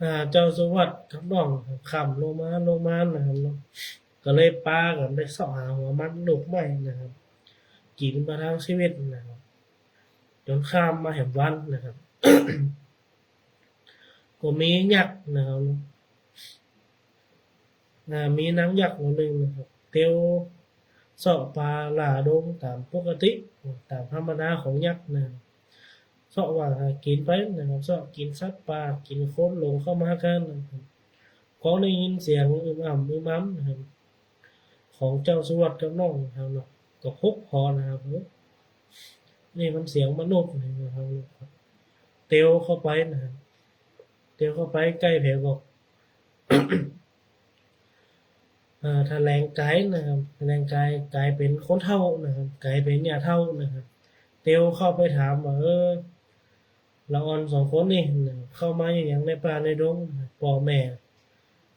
อ่า เจ้าสุวัตกับน้องค่ำลงมา ลงมานะครับเนาะ ก็เลยปากั๋นไปเซาะหาหัวมันลูกไม้นะครับ กิ๋นมาตึงชีวิตนะครับ จ๋นค่ำมาแหมวันนะครับ ก็มียักษ์นะครับ อ่า มีนางยักษ์หัวนึ่งนะครับ เตียวเซาะป่าล่าดงต๋ามปกติ ต๋ามธรรมดาของยักษ์นะครับ เซาะว่าหากิ๋นไปนะครับ เซาะกิ๋นสัตว์ป่า กิ๋นคนหลงเข้ามาหากั๋นนะครับ ก็ได้ยินเสียงอึมอ่ำอึมอ่ำนะครับ ของเจ้าสุวัตกับน้องนะครับเนาะ ก็ฮุกฮอนะครับ เฮ้ย นี่มันเสียงมนุษย์นะครับ เตียวเข้าไปนะครับ เตียวเข้าไปใก้แผวก็ อ่า ถลงก๋ายนะครับ ถลงก๋าย ก๋ายเป๋นคนเฒ่านะครับ ก๋ายเป๋นย่าเฒ่านะครับ เตียวเข้าไปถามว่า เออ ละอ่อนสองคนนี่นะ เข้ามาเยียะหยังในป่าในดง ป้อแม่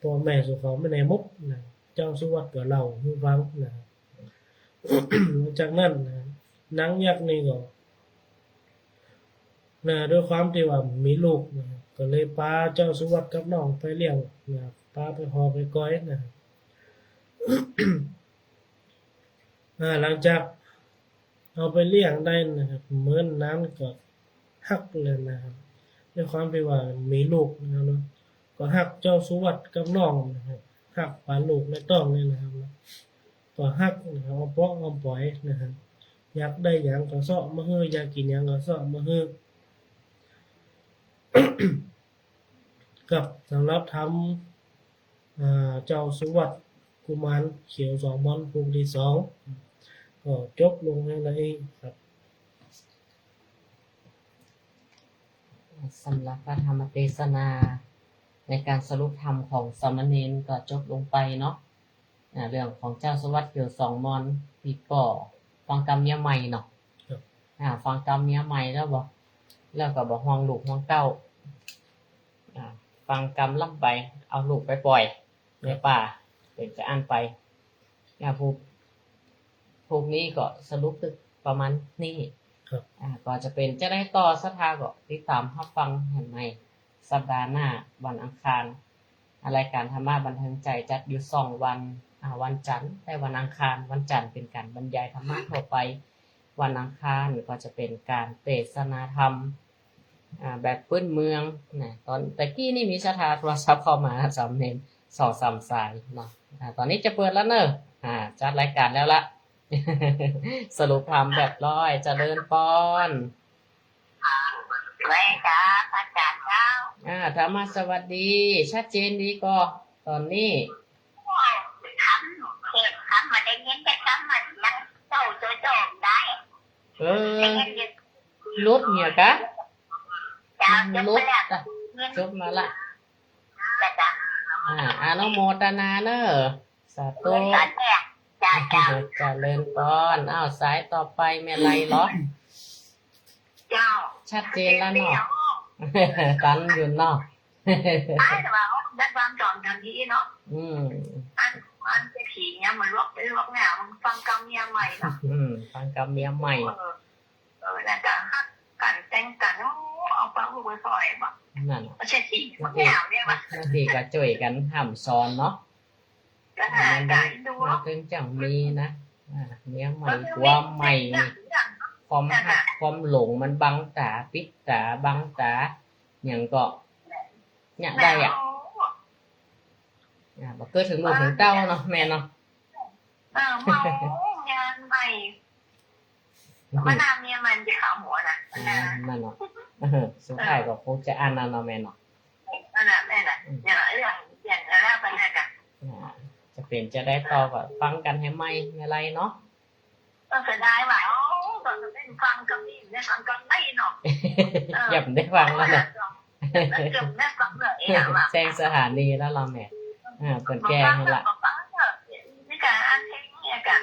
ป้อแม่สุเขาไปไหนหมดนะ เจ้าสุวัตก็เล่าหื้อฟังนะ จากนั้นนะ นางยักษ์นี่ก็ นะ ด้วยความตี้ว่ามีลูกนะ ก็เลยปาเจ้าสุวัตกับน้องไปเลี้ยงนะ ปาไปฮอไปกอยนะ อ่า หลังจากเอาไปเลี้ยงได้นะครับ เมินนั้นก็ฮักเลยนะครับ ด้วยความตี้ว่ามีลูกนะครับเนาะ ก็ฮักเจ้าสุวัตกับน้องนะครับ ฮักปานลูกในต๊องนี่นะครับ ก็ฮักนะครับ อ้อมป๊อกอ้อมป๋อยนะครับ อยากได้หยังก็เซาะมาหื้อ อยากกิ๋นหยังก็เซาะมาหื้อ ครับ สำหรับธรรม อ่า เจ้าสุวัตกุมารเขียวสองมอน ผูกตี้สอง ก็จบลงแค่นี้ครับ สำหรับพระธรรมเตสนาในก๋านสรุปธรรมของสามเณรก็จบลงไปเนาะ อ่า เรื่องของเจ้าสุวัตเขียวสองมอน ปี้ป้อฟังกำเมียใหม่เนาะ ครับ อ่า ฟังกำเมียใหม่แล้วบ่ แล้วก็บ่ห่วงลูกห่วงเต้า อ่า ฟังกำลำไป เอาลูกไปป่อยในป่า เป๋นจะอั้นไป อ่า ผูก ผูกนี้ก็สรุปตึกประมาณนี้ ครับ อ่า ก็จะเป๋นจะไดต่อศรัทธาก็ติดต๋ามฮับฟังหันใหม่สัปดาห์หน้าวันอังคาร อ่า รายก๋านธรรมะบันเทิงใจ๋จัดอยู่สองวัน อ่า วันจันทร์และวันอังคาร วันจันทร์เป๋นก๋านบรรยายธรรมะทั่วไป วันอังคารก็จะเป๋นก๋านเตสนาธรรม อ่า แบบปื๊นเมืองนะ ต๋อนตะกี้นี่มีศรัทธาโทรศัพท์เข้ามาสามเณรสองสามสายเนาะ อ่า ต๋อนนี้จะเปิดแล้วเนอะ อ่า จัดรายก๋านแล้วละ สรุปธรรมแบบร้อย เจริญปอน ไหว้จ้า พระอาจ๋ารย์เจ้า อ่า ธรรมะสวัสดี ชัดเจนดีก่อ ต๋อนนี้ โอ้ย คำ เปิดคำมาได้ยินแต่คำมันยังเจ้าโจ้ๆได้ เออ ได้ยินอยู่ หลุดเนี่ยกะ เจ้า หลุด จบไปแล้ว อ่ะ จบมาละ จ้ะ จ้ะ อ่า อนุโมทนาเนอะ สาธุ สาธุ จ้ะ จ้ะ เจริญปอน อ้าว สายต่อไปแม่ไรเหรอ เจ้า ชัดเจนแล้วเนาะ ชัดเจนแล้ว ตันอยู่เนาะ อ้าย แต่ว่าได้ฟังต๋อนทางนี้เนาะ อืม อัน อันเศรษฐีเนี่ยมันลวกไปลวกเนี่ย มันฟังกำเมียใหม่เนาะ อืม ฟังกำเมียใหม่ เออ เออ น่าจะฮักกั๋นแต่งกั๋น โอ้ เอาฟังลูกไปซอยบ่ นั่นน่ะ เศรษฐีมันแนวเนี่ยว่ะ บางทีก็จ้วยกั๋นห้ามสอนเนาะ ก็หา มัน กั๋นดู มันเนาะ เพิ่งจั่งมีนะ อ่า เมียใหม่ ผัวใหม่นี่ ความฮัก ความหลงมันบังต๋า ปิดต๋า บังต๋า หยังก็ เนี่ยได้อะ อ่า บ่เกิดเถิงลูกเถิงเต้าเนาะ แม่เนาะ เออ เมาเมียใหม่ มาดามเมียใหม่มันจะขาวหัวนะ อ่า นั่นเนาะ เออ สุดท้ายก็คงจะอั้นนั่นเนาะแม่เนาะ นั่นน่ะแม่น่ะ อืม เนี่ยเรื่องเปลี่ยนแล้วไปเนี่ยจ้ะ อ่า จะเปลี่ยนจะได้ต่อก็ฟังกั๋นแหมใหม่ แม่ไรเนาะ ก็เสียดายว่ะ โอ้ ต๋อนนั้นฟังกำนี้ ได้ฟังกำนี้เนาะ เออ ยังบ่ได้ฟังแล้วเนาะ เกือบได้ฟังเลยอะว่ะ แซงสถานีแล้วเนาะแม่ อ่า เปิ้นแก้ให้ละ ฟังเถอะ มีก๋านอ่านเพลงเนี่ยจ้ะ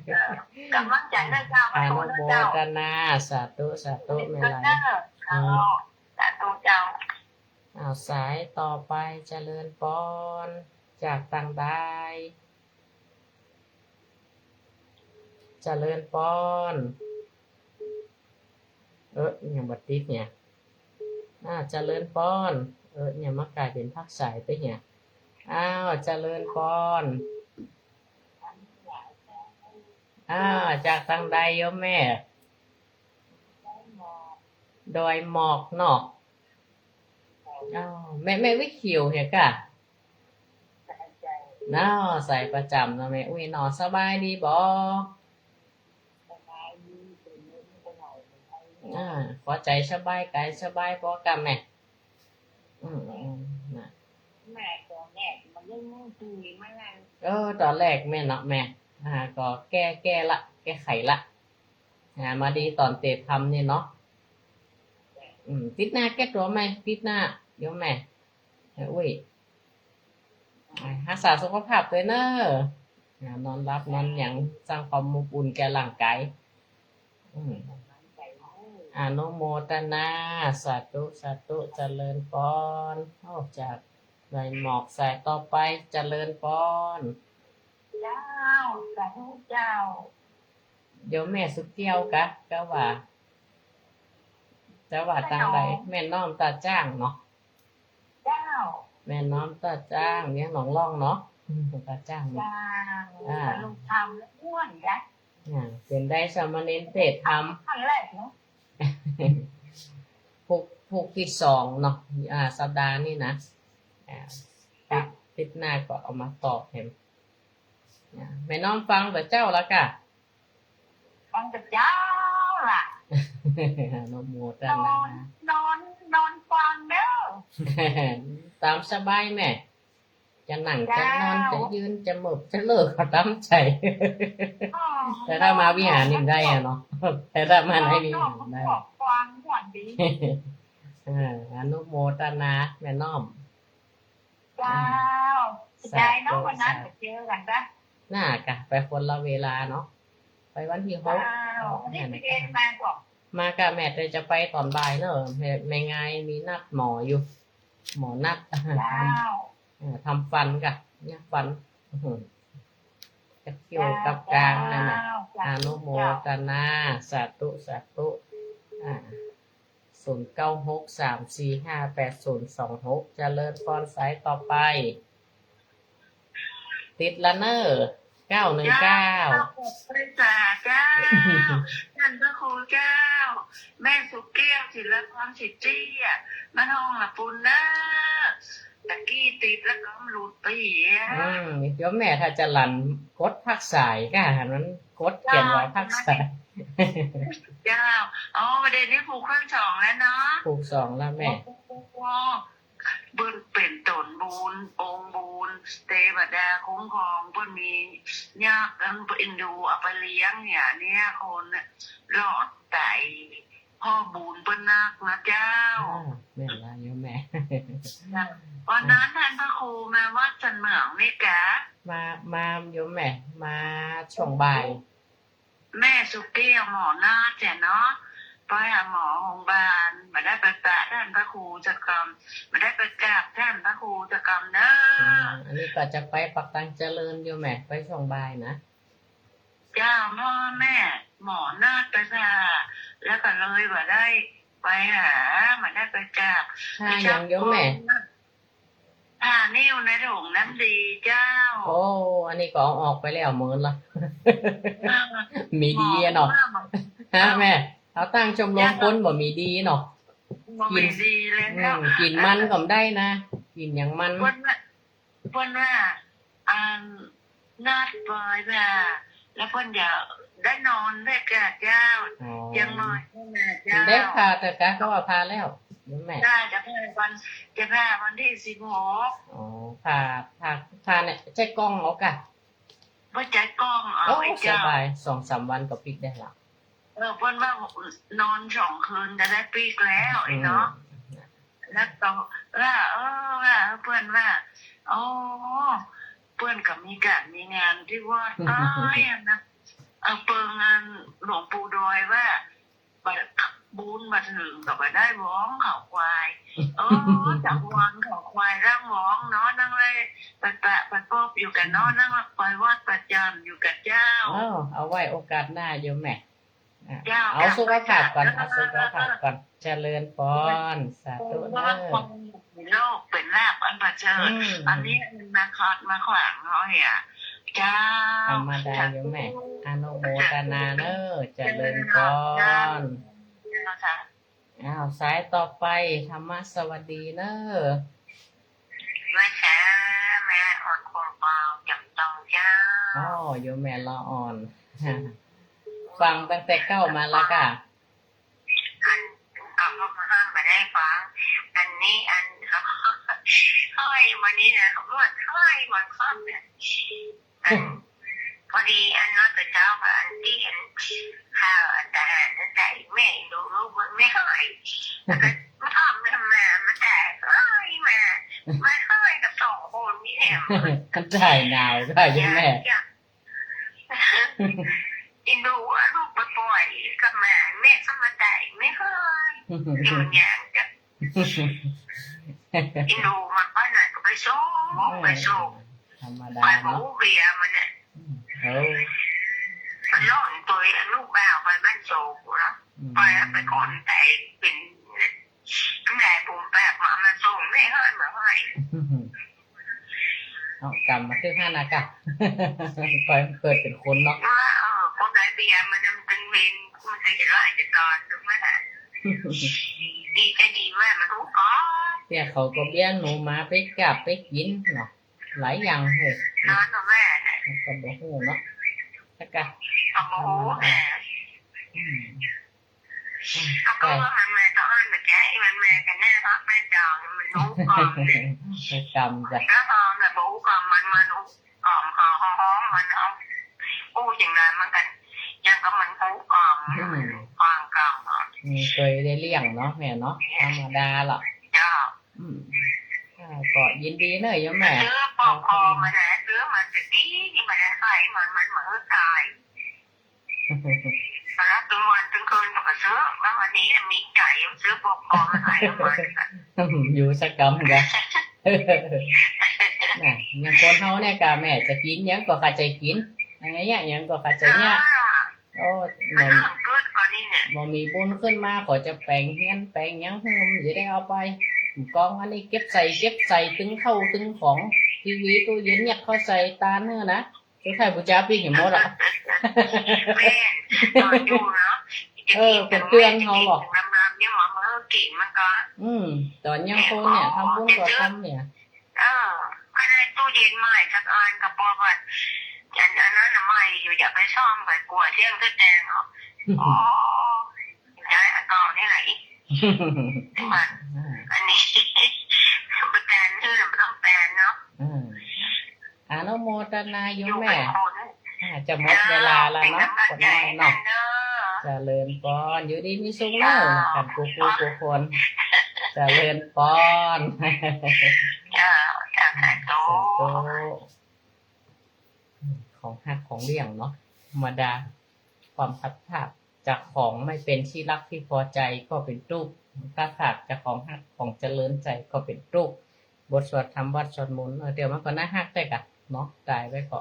เออ กำลังใจ๋นะเจ้า อนุโมทนา สาธุ สาธุ แม่ไร เออ สาธุ อ้าว สายต่อไป เจริญปอน จากตังใด เจริญปอน เออ ยังบ่ติดเนี่ย อ่า เจริญปอน เออ เนี่ย มากลายเป๋นพักสายไปเนี่ย อ้าว เจริญปอน อ่า จากตังใดโยมแม่ ดอยหมอกเนาะ อ้าว แม่ แม่อุ๊ยเขียวเหียกะ เนาะ สายประจ๋ำเนาะแม่อุ๊ยเนาะ สบายดีบ่ อ่า ขอใจ๋สบายก๋ายสบายปอกำแม่ อืม อืม นะ แม่ต๋อนแรกมันยังมือถือมานั่น เออ ต๋อนแรกแม่เนาะแม่ อ่า ก็แก้ แก้ละ แก้ไขละ อ่า มาดีต๋อนเตะธรรมนี่เนาะ อืม ติ๊ดหน้าแก้ตั๋วใหม่ ติ๊ดหน้า โยมแม่ เออ อุ๊ย อ่า ฮักษาสุขภาพตวยเน่อ อ่า นอนหลับนอนหยัง สร้างความอบอุ่นแก่ร่างก๋าย อืม อนุโมทนา สาธุ สาธุ เจริญปอน โอ้ จากดอยหมอก สายต่อไป เจริญปอน เจ้า สาธุเจ้า โยมแม่สุแก้วกะ กะว่า จะว่าตังใด แม่น้อมตาจ้างเนาะ เจ้า แม่น้อมตาจ้าง เวียงหนองล่องเนาะ อืม ตาจ้างเนาะ เจ้า อ่า สรุปธรรมแล้วม่วนนะ อ่า เป๋นได้สามเณรเตะธรรม ครั้งแรกเนาะ พุก พุกตี้สองเนาะ อ่า สัปดาห์นี้นะ อ่า ติ๊ด ติ๊ดหน้าก็เอามาตอบแหม อ่า แม่น้อมฟังตะเจ้าละกะ ฟังตะเจ้าละ อนุโมทนา นอน นอน นอนฟังเน่อ ต๋ามสบายแม่ จะนั่ง จะนอน เจ้า จะยืน จะเมิบ จะเลิกก็ต๋ามใจ๋ อ๋อ แต่ถ้ามาวิหารนี่บ่ได้อะเนาะ แต่ถ้ามาในวิหารได้ นอนฟังม่วนดี เออ อนุโมทนาแม่น้อม เจ้า อืม เสียดายเนาะ สาธุ วันนั้น สาธุ บ่เจอกั๋นจ้ะ น่ากะ ไปคนละเวลาเนาะ ไปวันตี้หก เจ้า วันตี้สิบเอ็ด มาก่อ มากะแม่ แต่จะไปต๋อนบ่ายเนาะ แม่ แม่งายมีนัดหมออยู่ หมอนัด เจ้า ทำ เอ่อ ทำฟันกะ เนี่ยฟัน อื้อหือ จะเคี้ยวกับกลางนั่นน่ะ เจ้า อนุโมทนา สาธุ สาธุ อ่า ศูนย์เก้าหก สามสี่ห้า แปดศูนย์สองหก เจริญปอน สายต่อไป ติดละเน่อ เก้าหนึ่งเก้า เจ้า ขอบคุณค่ะเจ้า ท่านพระครูเจ้า แม่สุแก้ว ศิลปพร สิทธิอะ มาห้องละปุณเน่อ ตะกี้ติดแล้วก็หลุดไปเหีย อืม โยมแม่ถ้าจะหลั่นกดพักสายกะ หันมันกดเขียนว่าพักสาย เจ้า อ๋อ ประเดี๋ยวนี้ผูกเครื่องสองแล้วเนาะ ผูกสองแล้วแม่ โอ้ เปิ้นเป๋นต๋นบุญ องค์บุญ เตวดาคุ้มครอง เปิ้นมีญาติเปิ้นเอ็นดูเอาไปเลี้ยงเนี่ย เนี่ยคนน่ะรอดต๋าย เพราะบุญเปิ้นนักนะเจ้า อ่า แม่นละโยมแม่ วันนั้นท่านพระครูมาวัดสันเหมืองนี่กะ มา มาโยมแม่ มาช่วงบ่าย แม่สุแก้วหมอนาฏเนาะ ไปหาหมอโฮงบาล บ่ได้ไปปะต้านพระครูจะกำ บ่ได้ไปกราบต้านพระครูจะกำเน่อ อ่า อันนี้ก็จะไปปักตางเจริญโยมแม่ ไปช่วงบ่ายนะ เจ้า เมื่อแม่หมอนาฏไปผ่า แล้วก็เลยบ่ได้ไปหา บ่ได้ไปกราบ ผ่าหยังโยมแม่ ผ่านิ้วในโถงน้ำดีเจ้า โอ้ อันนี้ก็เอาออกไปแล้วเมินละ อ่า มีดีอะเนาะ หมอว่า ฮะแม่ เอาตั้งชมรมคนบ่มีดีเนาะ บ่มีดีเลยเนาะ อืม กิ๋นมันก็บ่ได้นะ กิ๋นหยังมัน เปิ้นว่า เปิ้นว่า อัน นาฏปอยผ่า แล้วเปิ้นจะได้นอนด้วยกะเจ้า อ๋อ เจียงใหม่นั่นน่ะเจ้า ได้ผ่าเถอะกะ เขาว่าผ่าแล้ว โยมแม่ ได้ จะผ่าวัน จะผ่าวันตี้สิบหก อ๋อ ผ่า ผ่า ผ่าเนี่ย ใจ๊กล้องเอากะ บ่ใจ๊กล้องเอา โอ้ ไอ้เจ้า สบาย สองสามวันก็ปิ๊กได้ละ เออ เปิ้นว่านอนสองคืนจะได้ปิ๊กแล้วไอ้เนาะ อืม แล้วก็ว่า เออ ว่า เปิ้นว่า โอ้ เปิ้นก็มีก๋านมีงานตี้วัด อ้าย อันนะ เออ เปิ้นงานหลวงปู่ดอยว่า บ่ บุญบ่าเถิงก็บ่ได้หวองเขาควาย โอ้ จักหวองเขาควาย นั่งหวองเนาะ นั่งไล่ไปปะไปปบอยู่กั๋นเนาะ นั่งไปวัดประจ๋ำอยู่กั๋นเจ้า อ้าว เอาไว้โอกาสหน้าโยมแม่ อ่ะ เจ้า เอาสุขภาพก่อน เอาสุขภาพก่อน เจริญปอน สาธุเน้อ โลกเป๋นลาภอันประเสริฐ อืม อันนี้มาขัดมาขวางเฮาเหีย เจ้า ธรรมดาโยมแม่ สาธุ อนุโมทนาเน้อ เจริญปอน เจ้า อ้าว สายต่อไป ธรรมสวัสดีเน้อ เมื่อเช้าแม่อ่อนคงเปาจำต้องเจ้า อ้อ โยมแม่ละอ่อน ฟังตั้งแต่เก๊ามาละก่ะ อัน ก็เข้ามาห้ามมาได้ฟัง อันนี้อัน ห้อยวันนี้นะ เมื่อห้อยวันค่ำเนี่ย อัน พอดีอันเนาะ เจ้าก็อันตี้อันข่าวอันทหารนั่นใจ๋ แม่ดูลูกมันไม่ห้อย แล้วก็มาถามแม่มา มาใจ๋ห้อยมา มาห้อยกับสองคนนี่แหละ มันใจ๋หนาวใจ๋ใช่ไหม อยาก อินดูเอาลูกไปป่อยกับหมา แม่ก็มาใจ๋ไม่ห้อย อยู่อย่างกับ อินดูมันไปไหนก็ไปส่ง เออ ไปส่ง ธรรมดา ไปหมู เนาะ เบียร์มันเนี่ย อืม เออ มันล่องตัวลูกบ่าวไปบ้านโศกเนาะ อืม ไปแล้วไปก้นแต่เป็นน้ำลายปูมแปบมา มาส่งแม่ห้อยมาห้อย เอากรรมมาคือห้านะกะ ไปเกิดเป็นคนเนาะ ว่า เออ คนไหนเบียร์มันจะเป็นเวร มันจะเห็นว่าไอ้เจ้าตอนถูกไหมล่ะ ดีใจดีว่ามันรู้ก่อน เตี้ยเขาก็เบียร์หนูมาไปกราบไปกิ๋นเนาะ หลายอย่างเลย นอนกับแม่เนี่ย ก็บ่ฮู้เนาะ แล้วกะ ก็บ่ฮู้แหละ อืม เขาก็ว่ามันมาตอนเมื่อกี้ มันมากันแน่เพราะแม่จองมันรู้ก่อนเนี่ย ไปกรรมจ้ะ แล้วพอมันรู้ก่อน มันมารู้ก่อน ขอห้องมันเอา อู้อย่างนั้นมันกัน ยังก็มันรู้ก่อน อืม ก่อนก่อน อืม เคยได้เลี้ยงเนาะแม่เนาะ ธรรมดาล่ะ เจ้า อืม อ่า ก็ยินดีเนอะโยมแม่ ซื้อปอกคอมานะ ซื้อมาแต่ปีนี่มานะ ใส่มัน มันเหมือนตาย แล้วตึงวันตึงคืนก็ไปซื้อ แล้ววันนี้มีใจ๋ซื้อปอกคอมาใส่มัน อยู่สักกำกะ น่ะ อย่างคนเฮาเนี่ยกะแม่จะกิ๋นหยังก็เข้าใจ๋กิ๋น อย่างเงี้ย หยังก็เข้าใจ๋เนี่ย อ่า โอ้ มัน มันเกิดก่อนนี่เนี่ย บ่มีบุญขึ้นมา ขอจะแป๋งเฮือนแป๋งหยังหื้อ มันจะได้เอาไป กองอันนี้เก็บใส่ เก็บใส่ ตึงข้าวตึงของ ทีวีตู้เย็นเนี่ย เข้าใส่ตานเนอะนะ เจ้าไข่บูชาปิ้งเห็นหมดอ่ะ แม่น ตอนอยู่เนาะ เออ เป็นเตือนเฮาบอก ลำๆ เนี่ยหมอมือกิ๋นมันก็ อืม ตอนยังคนเนี่ย ทำบุญก็ทำเนี่ย เออ ก็ได้ตู้เย็นใหม่สักอันก็พอว่า อัน อันนั้นน่ะใหม่อยู่ อย่าไปซ่อม ไปกลัวเสี้ยงก็แตกเนาะ อ๋อ ย้ายอันเก่านี่แหละอีก มัน อ่า อันนี้ ไปแปลนชื่อ มันต้องแปลนเนาะ อืม อนุโมทนาโยมแม่ อยู่เป็นคน อ่า จะหมดเวลาแล้วเนาะ เจ้า เป็นกำลังใจให้กันเด้อ คนน้อยเนาะ เจริญปอน อยู่ดีมีสุขเนอะ เจ้า กันกู้ๆ กู้คน เจริญปอน เจ้า เจ้า สาธุ สาธุ ของฮักของเลี้ยงเนาะ ธรรมดา ความพลัดพรากจากของไม่เป็นที่รักที่พอใจก็เป็นตุ๊กข์ พลัดพรากจากของฮักของเจริญใจ๋ก็เป็นตุ๊กข์ บทสวดธรรมวัดสวดมนต์ เออ เดี๋ยวมันก็น่าฮักได้กะเนาะ ต๋ายไปก็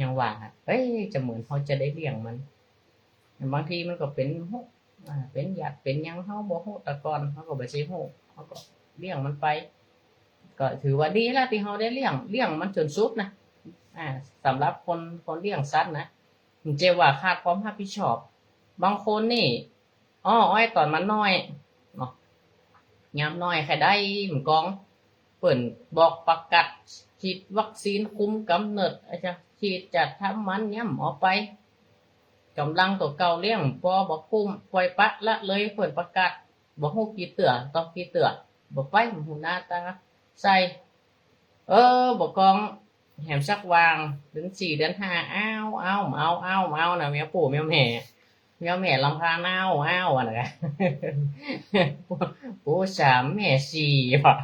ยังว่า เอ้ย จะเหมือนเฮาจะได้เลี้ยงมัน บางทีมันก็เป๋น อ่า เป๋นหยัดเป๋นหยัง เฮาบ่ฮู้ แต่ก่อนเฮาก็บ่ใจ้ฮู้ เฮาก็เลี้ยงมันไป ก็ถือว่าดีแล้วตี้เฮาได้เลี้ยง เลี้ยงมันจ๋นสุดนะ อ่า สำหรับคน คนเลี้ยงสัตว์นะ บ่ใจ้ว่าขาดความฮับผิดชอบ บางคนนี่ อ้ออ้อยต๋อนมันน้อยเนาะ ยามน้อยใค่ได้ หมู่กอง เปิ้นบอกประกาศฉีดวัคซีนคุมก๋ำเนิด อาจจะฉีดจะทำหมันย้ำเอาไป ก๋ำลังตั๋วเก่าเลี้ยงบ่ บ่กุ้ม ป่อยปละละเลย เปิ้นประกาศ บ่ฮู้กี่เตื้อต่อกี่เตื้อ บ่ไป บ่ฮู้หน้าตาใส่ เออ บ่กอง แหมสักวาง เดือนสี่เดือนห้า อ้าว อ้าว อ้าว อ้าว อ้าวนะ แมวปู่แมวแม่ แมวแม่ลำพาน้าว อ้าว ว่านะ ปู่สามแม่สี่ ว่ะ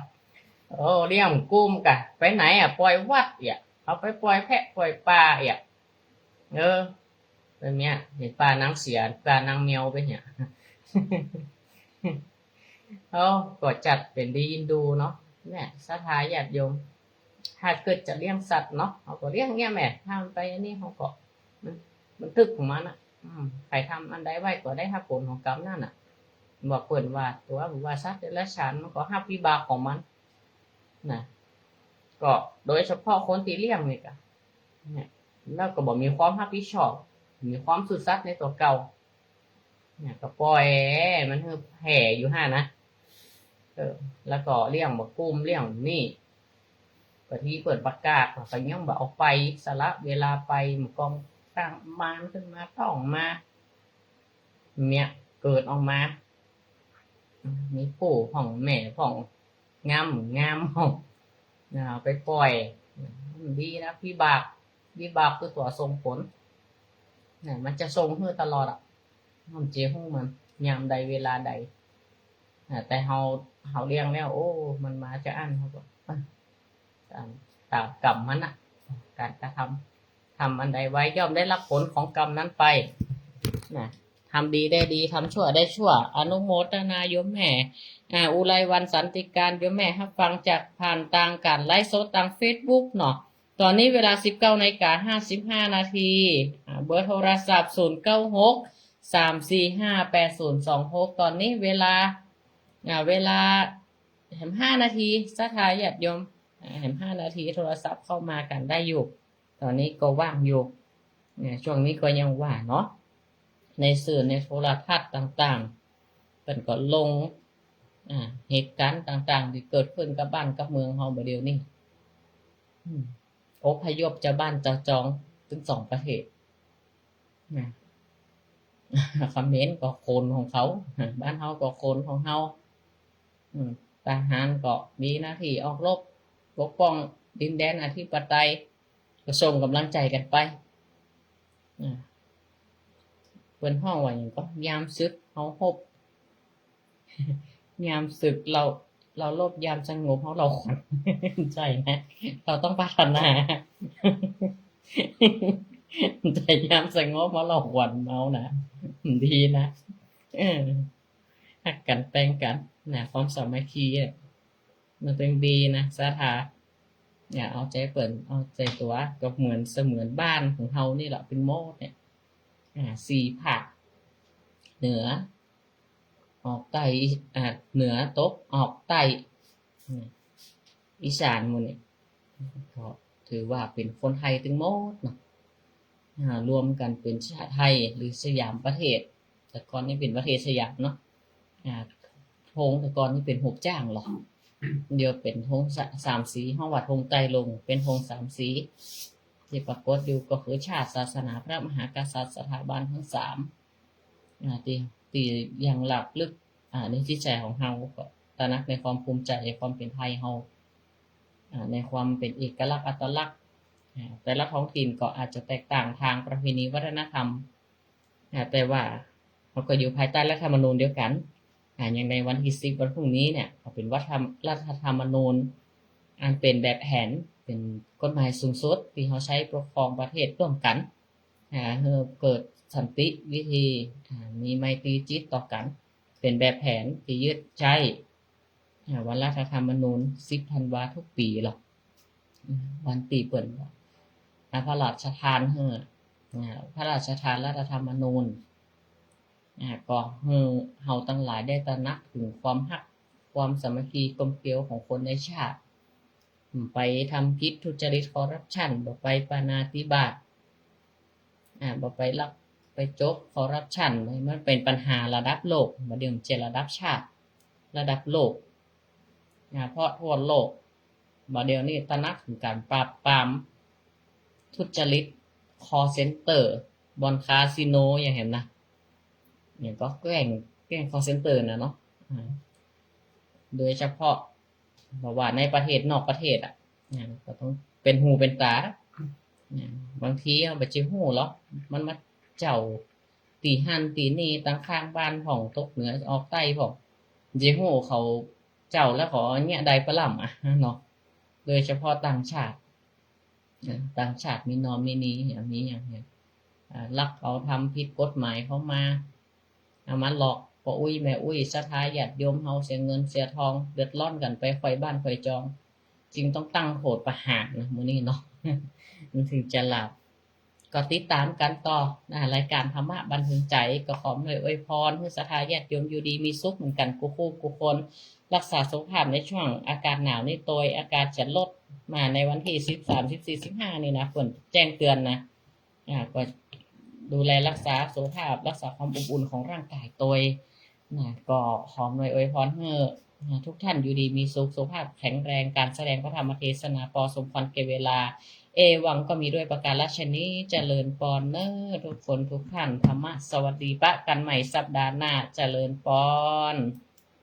โอ้ เลี้ยงกุ้มกะ ไปไหนอะ ป่อยวัดเอี่ย เอาไปป่อยแพะป่อยป๋าเอี่ย เออ แบบเนี้ย เห็นป๋านางเสีย ป๋านางแมวไปเนี่ย เฮาก็จัดเป๋นดีเอ็นดูเนาะ เนี่ย ศรัทธาญาติโยม ถ้าเกิดจะเลี้ยงสัตว์เนาะ เฮาก็เลี้ยงเนี่ยแหมะ ถ้ามันไปอันนี้เฮาก็ มัน มันตึกของมันอะ อืม ใผทำอันใดไว้ก็ได้ฮับผลของกรรมนั้นน่ะ บอกเปิ้นว่า ตั๋วว่าสัตว์เดรัจฉานมันก็ฮับวิบากของมัน นะ ก็โดยเฉพาะคนตี้เลี้ยงนี่กะ เนี่ย แล้วก็บ่มีความฮับผิดชอบ มีความซื่อสัตย์ในตั๋วเก่า เนี่ย ก็ป่อยมันหื้อแผ่อยู่หั้นนะ เออ แล้วก็เลี้ยงบ่กุ้ม เลี้ยงนี่ บางทีเปิ้นประกาศ ก็ยังบ่เอาไป สละเวลาไป มันก็ตั้งมานขึ้นมา ต้องมา เนี่ย เกิดออกมา มีปู่พ่องแม่พ่อง งาม งาม เอาไปป่อย ดีนะ วิบาก วิบากคือตั๋วส่งผล เนี่ย มันจะส่งหื้อตลอดอะ เฮาจะฮู้มัน ยามใดเวลาใด อ่า แต่เฮา เฮาเลี้ยงแล้ว โอ้ มันมาจะอั้น เฮาก็ อ่ะ ตาม ตามกรรมมันน่ะ ก๋านกระทำ ทำอันใดไว้ย่อมได้ฮับผลของกรรมนั้นไป นะ ทำดีได้ดี ทำชั่วได้ชั่ว อนุโมทนาโยมแม่ อ่า อุไรวรรณ สันติการ โยมแม่ฮับฟังจากผ่านตางก๋านไลฟ์สดตางเฟซบุ๊กเนาะ ต๋อนนี้เวลาสิบเก้านาฬิกาห้าสิบห้านาที อ่า เบอร์โทรศัพท์ ศูนย์เก้าหก สามสี่ห้า แปดศูนย์สองหก ต๋อนนี้เวลา อ่า เวลาแหมห้านาที ศรัทธาญาติโยม อ่า แหมห้านาที โทรศัพท์เข้ามากั๋นได้อยู่ ต๋อนนี้ก็ว่างอยู่ เนี่ย ช่วงนี้ก็ยังว่าเนาะ ในสื่อในโทรทัศน์ต่างๆ เปิ้นก็ลง อ่า เหตุก๋ารณ์ต่างๆ ตี้เกิดขึ้นกับบ้านกับเมืองเฮาบ่าเดี่ยวนี้ อืม อพยพจาวบ้านจาวจองตึงสองประเทศ นะ เขมรก็คนของเขา บ้านเฮาก็คนของเฮา อืม ทหารก็มีหน้าตี้ออกรบ ปกป้องดินแดนอธิปไตย ก็ส่งก๋ำลังใจ๋กั๋นไป อ่า เปิ้นฮ้องว่าหยังก็ ยามศึกเฮารบ ยามศึกเฮา เฮารบ ยามสงบเฮาเล่าขวัญ ใจ้นะ เฮาต้องพัฒนา ใจ้ ยามสงบเฮาเล่าขวัญเฮานะ ดีนะ เออ ฮักกั๋นแปงกั๋นนะ ความสามัคคีอะ มันเป๋นดีนะ ศรัทธา เนี่ย เอาใจ๋เปิ้น เอาใจ๋ตั๋ว ก็เหมือนเสมือนบ้านของเฮานี่แหละ เป๋นหมดเนี่ย อ่า สี่ภาค เหนือ ออกใต้ อ่า เหนือตก ออกใต้ อืม อีสานหมู่นี่ ก็ถือว่าเป๋นคนไทยตึงหมดเนาะ อ่า รวมกั๋นเป๋นชาติไทย หรือสยามประเทศ แต่ก่อนนี้เป๋นประเทศสยามเนาะ อ่า ธงแต่ก่อนนี้เป๋นฮูปจ๊างหรอก เดี๋ยวเป๋นธงสะ สามสี เฮาว่าธงไตร่รงค์ เป๋นธงสามสี ตี้ปรากฏอยู่ก็คือชาติ ศาสนา พระมหากษัตริย์ สถาบันทั้งสาม อ่า ตี้ ตี้ยังหลาบลึก อ่า ในจิตใจ๋ของเฮา ก็ตระหนักในความภูมิใจ๋ในความเป๋นไทยเฮา อ่า ในความเป๋นเอกลักษณ์อัตลักษณ์ อ่า แต่ละท้องถิ่นก็อาจจะแตกต่างตางประเพณีวัฒนธรรม อ่า แต่ว่าเฮาก็อยู่ภายใต้รัฐธรรมนูญเดียวกั๋น อ่า อย่างในวันตี้สิบ วันพรุ่งนี้เนี่ย ก็เป๋นวัฒนธรรม รัฐธรรมนูญ อันเป๋นแบบแผน เป๋นกฎหมายสูงสุดตี้เฮาใจ๊ปกครองประเทศร่วมกั๋น อ่า หื้อเกิดสันติวิธี อ่า มีไมตรีจิตต่อกั๋น เป๋นแบบแผนตี้ยึดใจ๊ อ่า วันรัฐธรรมนูญ สิบธันวาทุกปี๋หรอก อ่า วันตี้เปิ้น อ่า พระราชทานหื้อ อ่า พระราชทานรัฐธรรมนูญ อ่า ก็หื้อเฮาตังหลายได้ตระหนักเถิงความฮัก ความสามัคคีกลมเกลียวของคนในชาติ บ่ไปทำผิดทุจริตคอร์รัปชัน บ่ไปปาณาติบาต อ่า บ่ไปลักไปโจ๊กคอร์รัปชัน มันเป๋นปัญหาระดับโลก บ่าเดี่ยวมันจะระดับชาติ ระดับโลก อ่า เพราะทั่วโลก บ่าเดี่ยวนี้ตระหนักเถิงก๋านปราบปรามทุจริต คอลเซ็นเตอร์ บ่อนคาสิโน อย่างหั้นนะ อย่างก็แก๊ง แก๊งคอลเซ็นเตอร์น่ะเนาะ อ่า โดยเฉพาะ บ่ว่าในประเทศนอกประเทศอะ อ่า ก็ต้องเป๋นหูเป๋นต๋า อ่า บางทีเฮาบ่จะฮู้หรอก มันมาเจ้าตี้หั้นตี้นี่ ตังข้างบ้านพ่อง ตกเหนือออกใต้พ่อง จะฮู้เขาเจ้าแล้วเขาเอาเยียะใดปะล่ำอะเนาะ โดยเฉพาะต่างชาติ อ่า ต่างชาติมีนอมินี อ่า มีอย่างเนี้ย อ่า ลักเอาทำผิดกฎหมายเข้ามา เอามาหลอก ป้ออุ๊ยแม่อุ๊ย ศรัทธาญาติโยมเฮาเสียเงินเสียทอง เดือดร้อนกั๋นไปใคร่บ้านใคร่จอง จึงต้องตั้งโหดประหารนะ มื้อนี้เนาะ มันถึงจะหลาบ ก็ติดต๋ามกั๋นต่อนะ รายก๋านธรรมะบันเทิงใจ๋ ก็ขออำนวยอวยพรหื้อศรัทธาญาติโยมอยู่ดีมีสุขเหมือนกั๋นกู้คู่กู้คน รักษาสุขภาพในช่วงอากาศหนาวนี้ตวย อากาศจะลดมาในวันตี้สิบสาม สิบสี่ สิบห้า นี่นะ เปิ้นแจ้งเตือนนะ อ่า ก็ดูแลรักษาสุขภาพ รักษาความอบอุ่นของร่างก๋ายตวยนะ ก็ขออำนวยอวยพรหื้อ อ่า ทุกท่านอยู่ดีมีสุข สุขภาพแข็งแรง ก๋านแสดงพระธรรมเทศนาปอสมควรแก่เวลา เอวังก็มีด้วยประการฉะนี้ เจริญปอนเน่อทุกคนทุกท่าน ธรรมะสวัสดี ปะกั๋นใหม่สัปดาห์หน้า เจริญปอน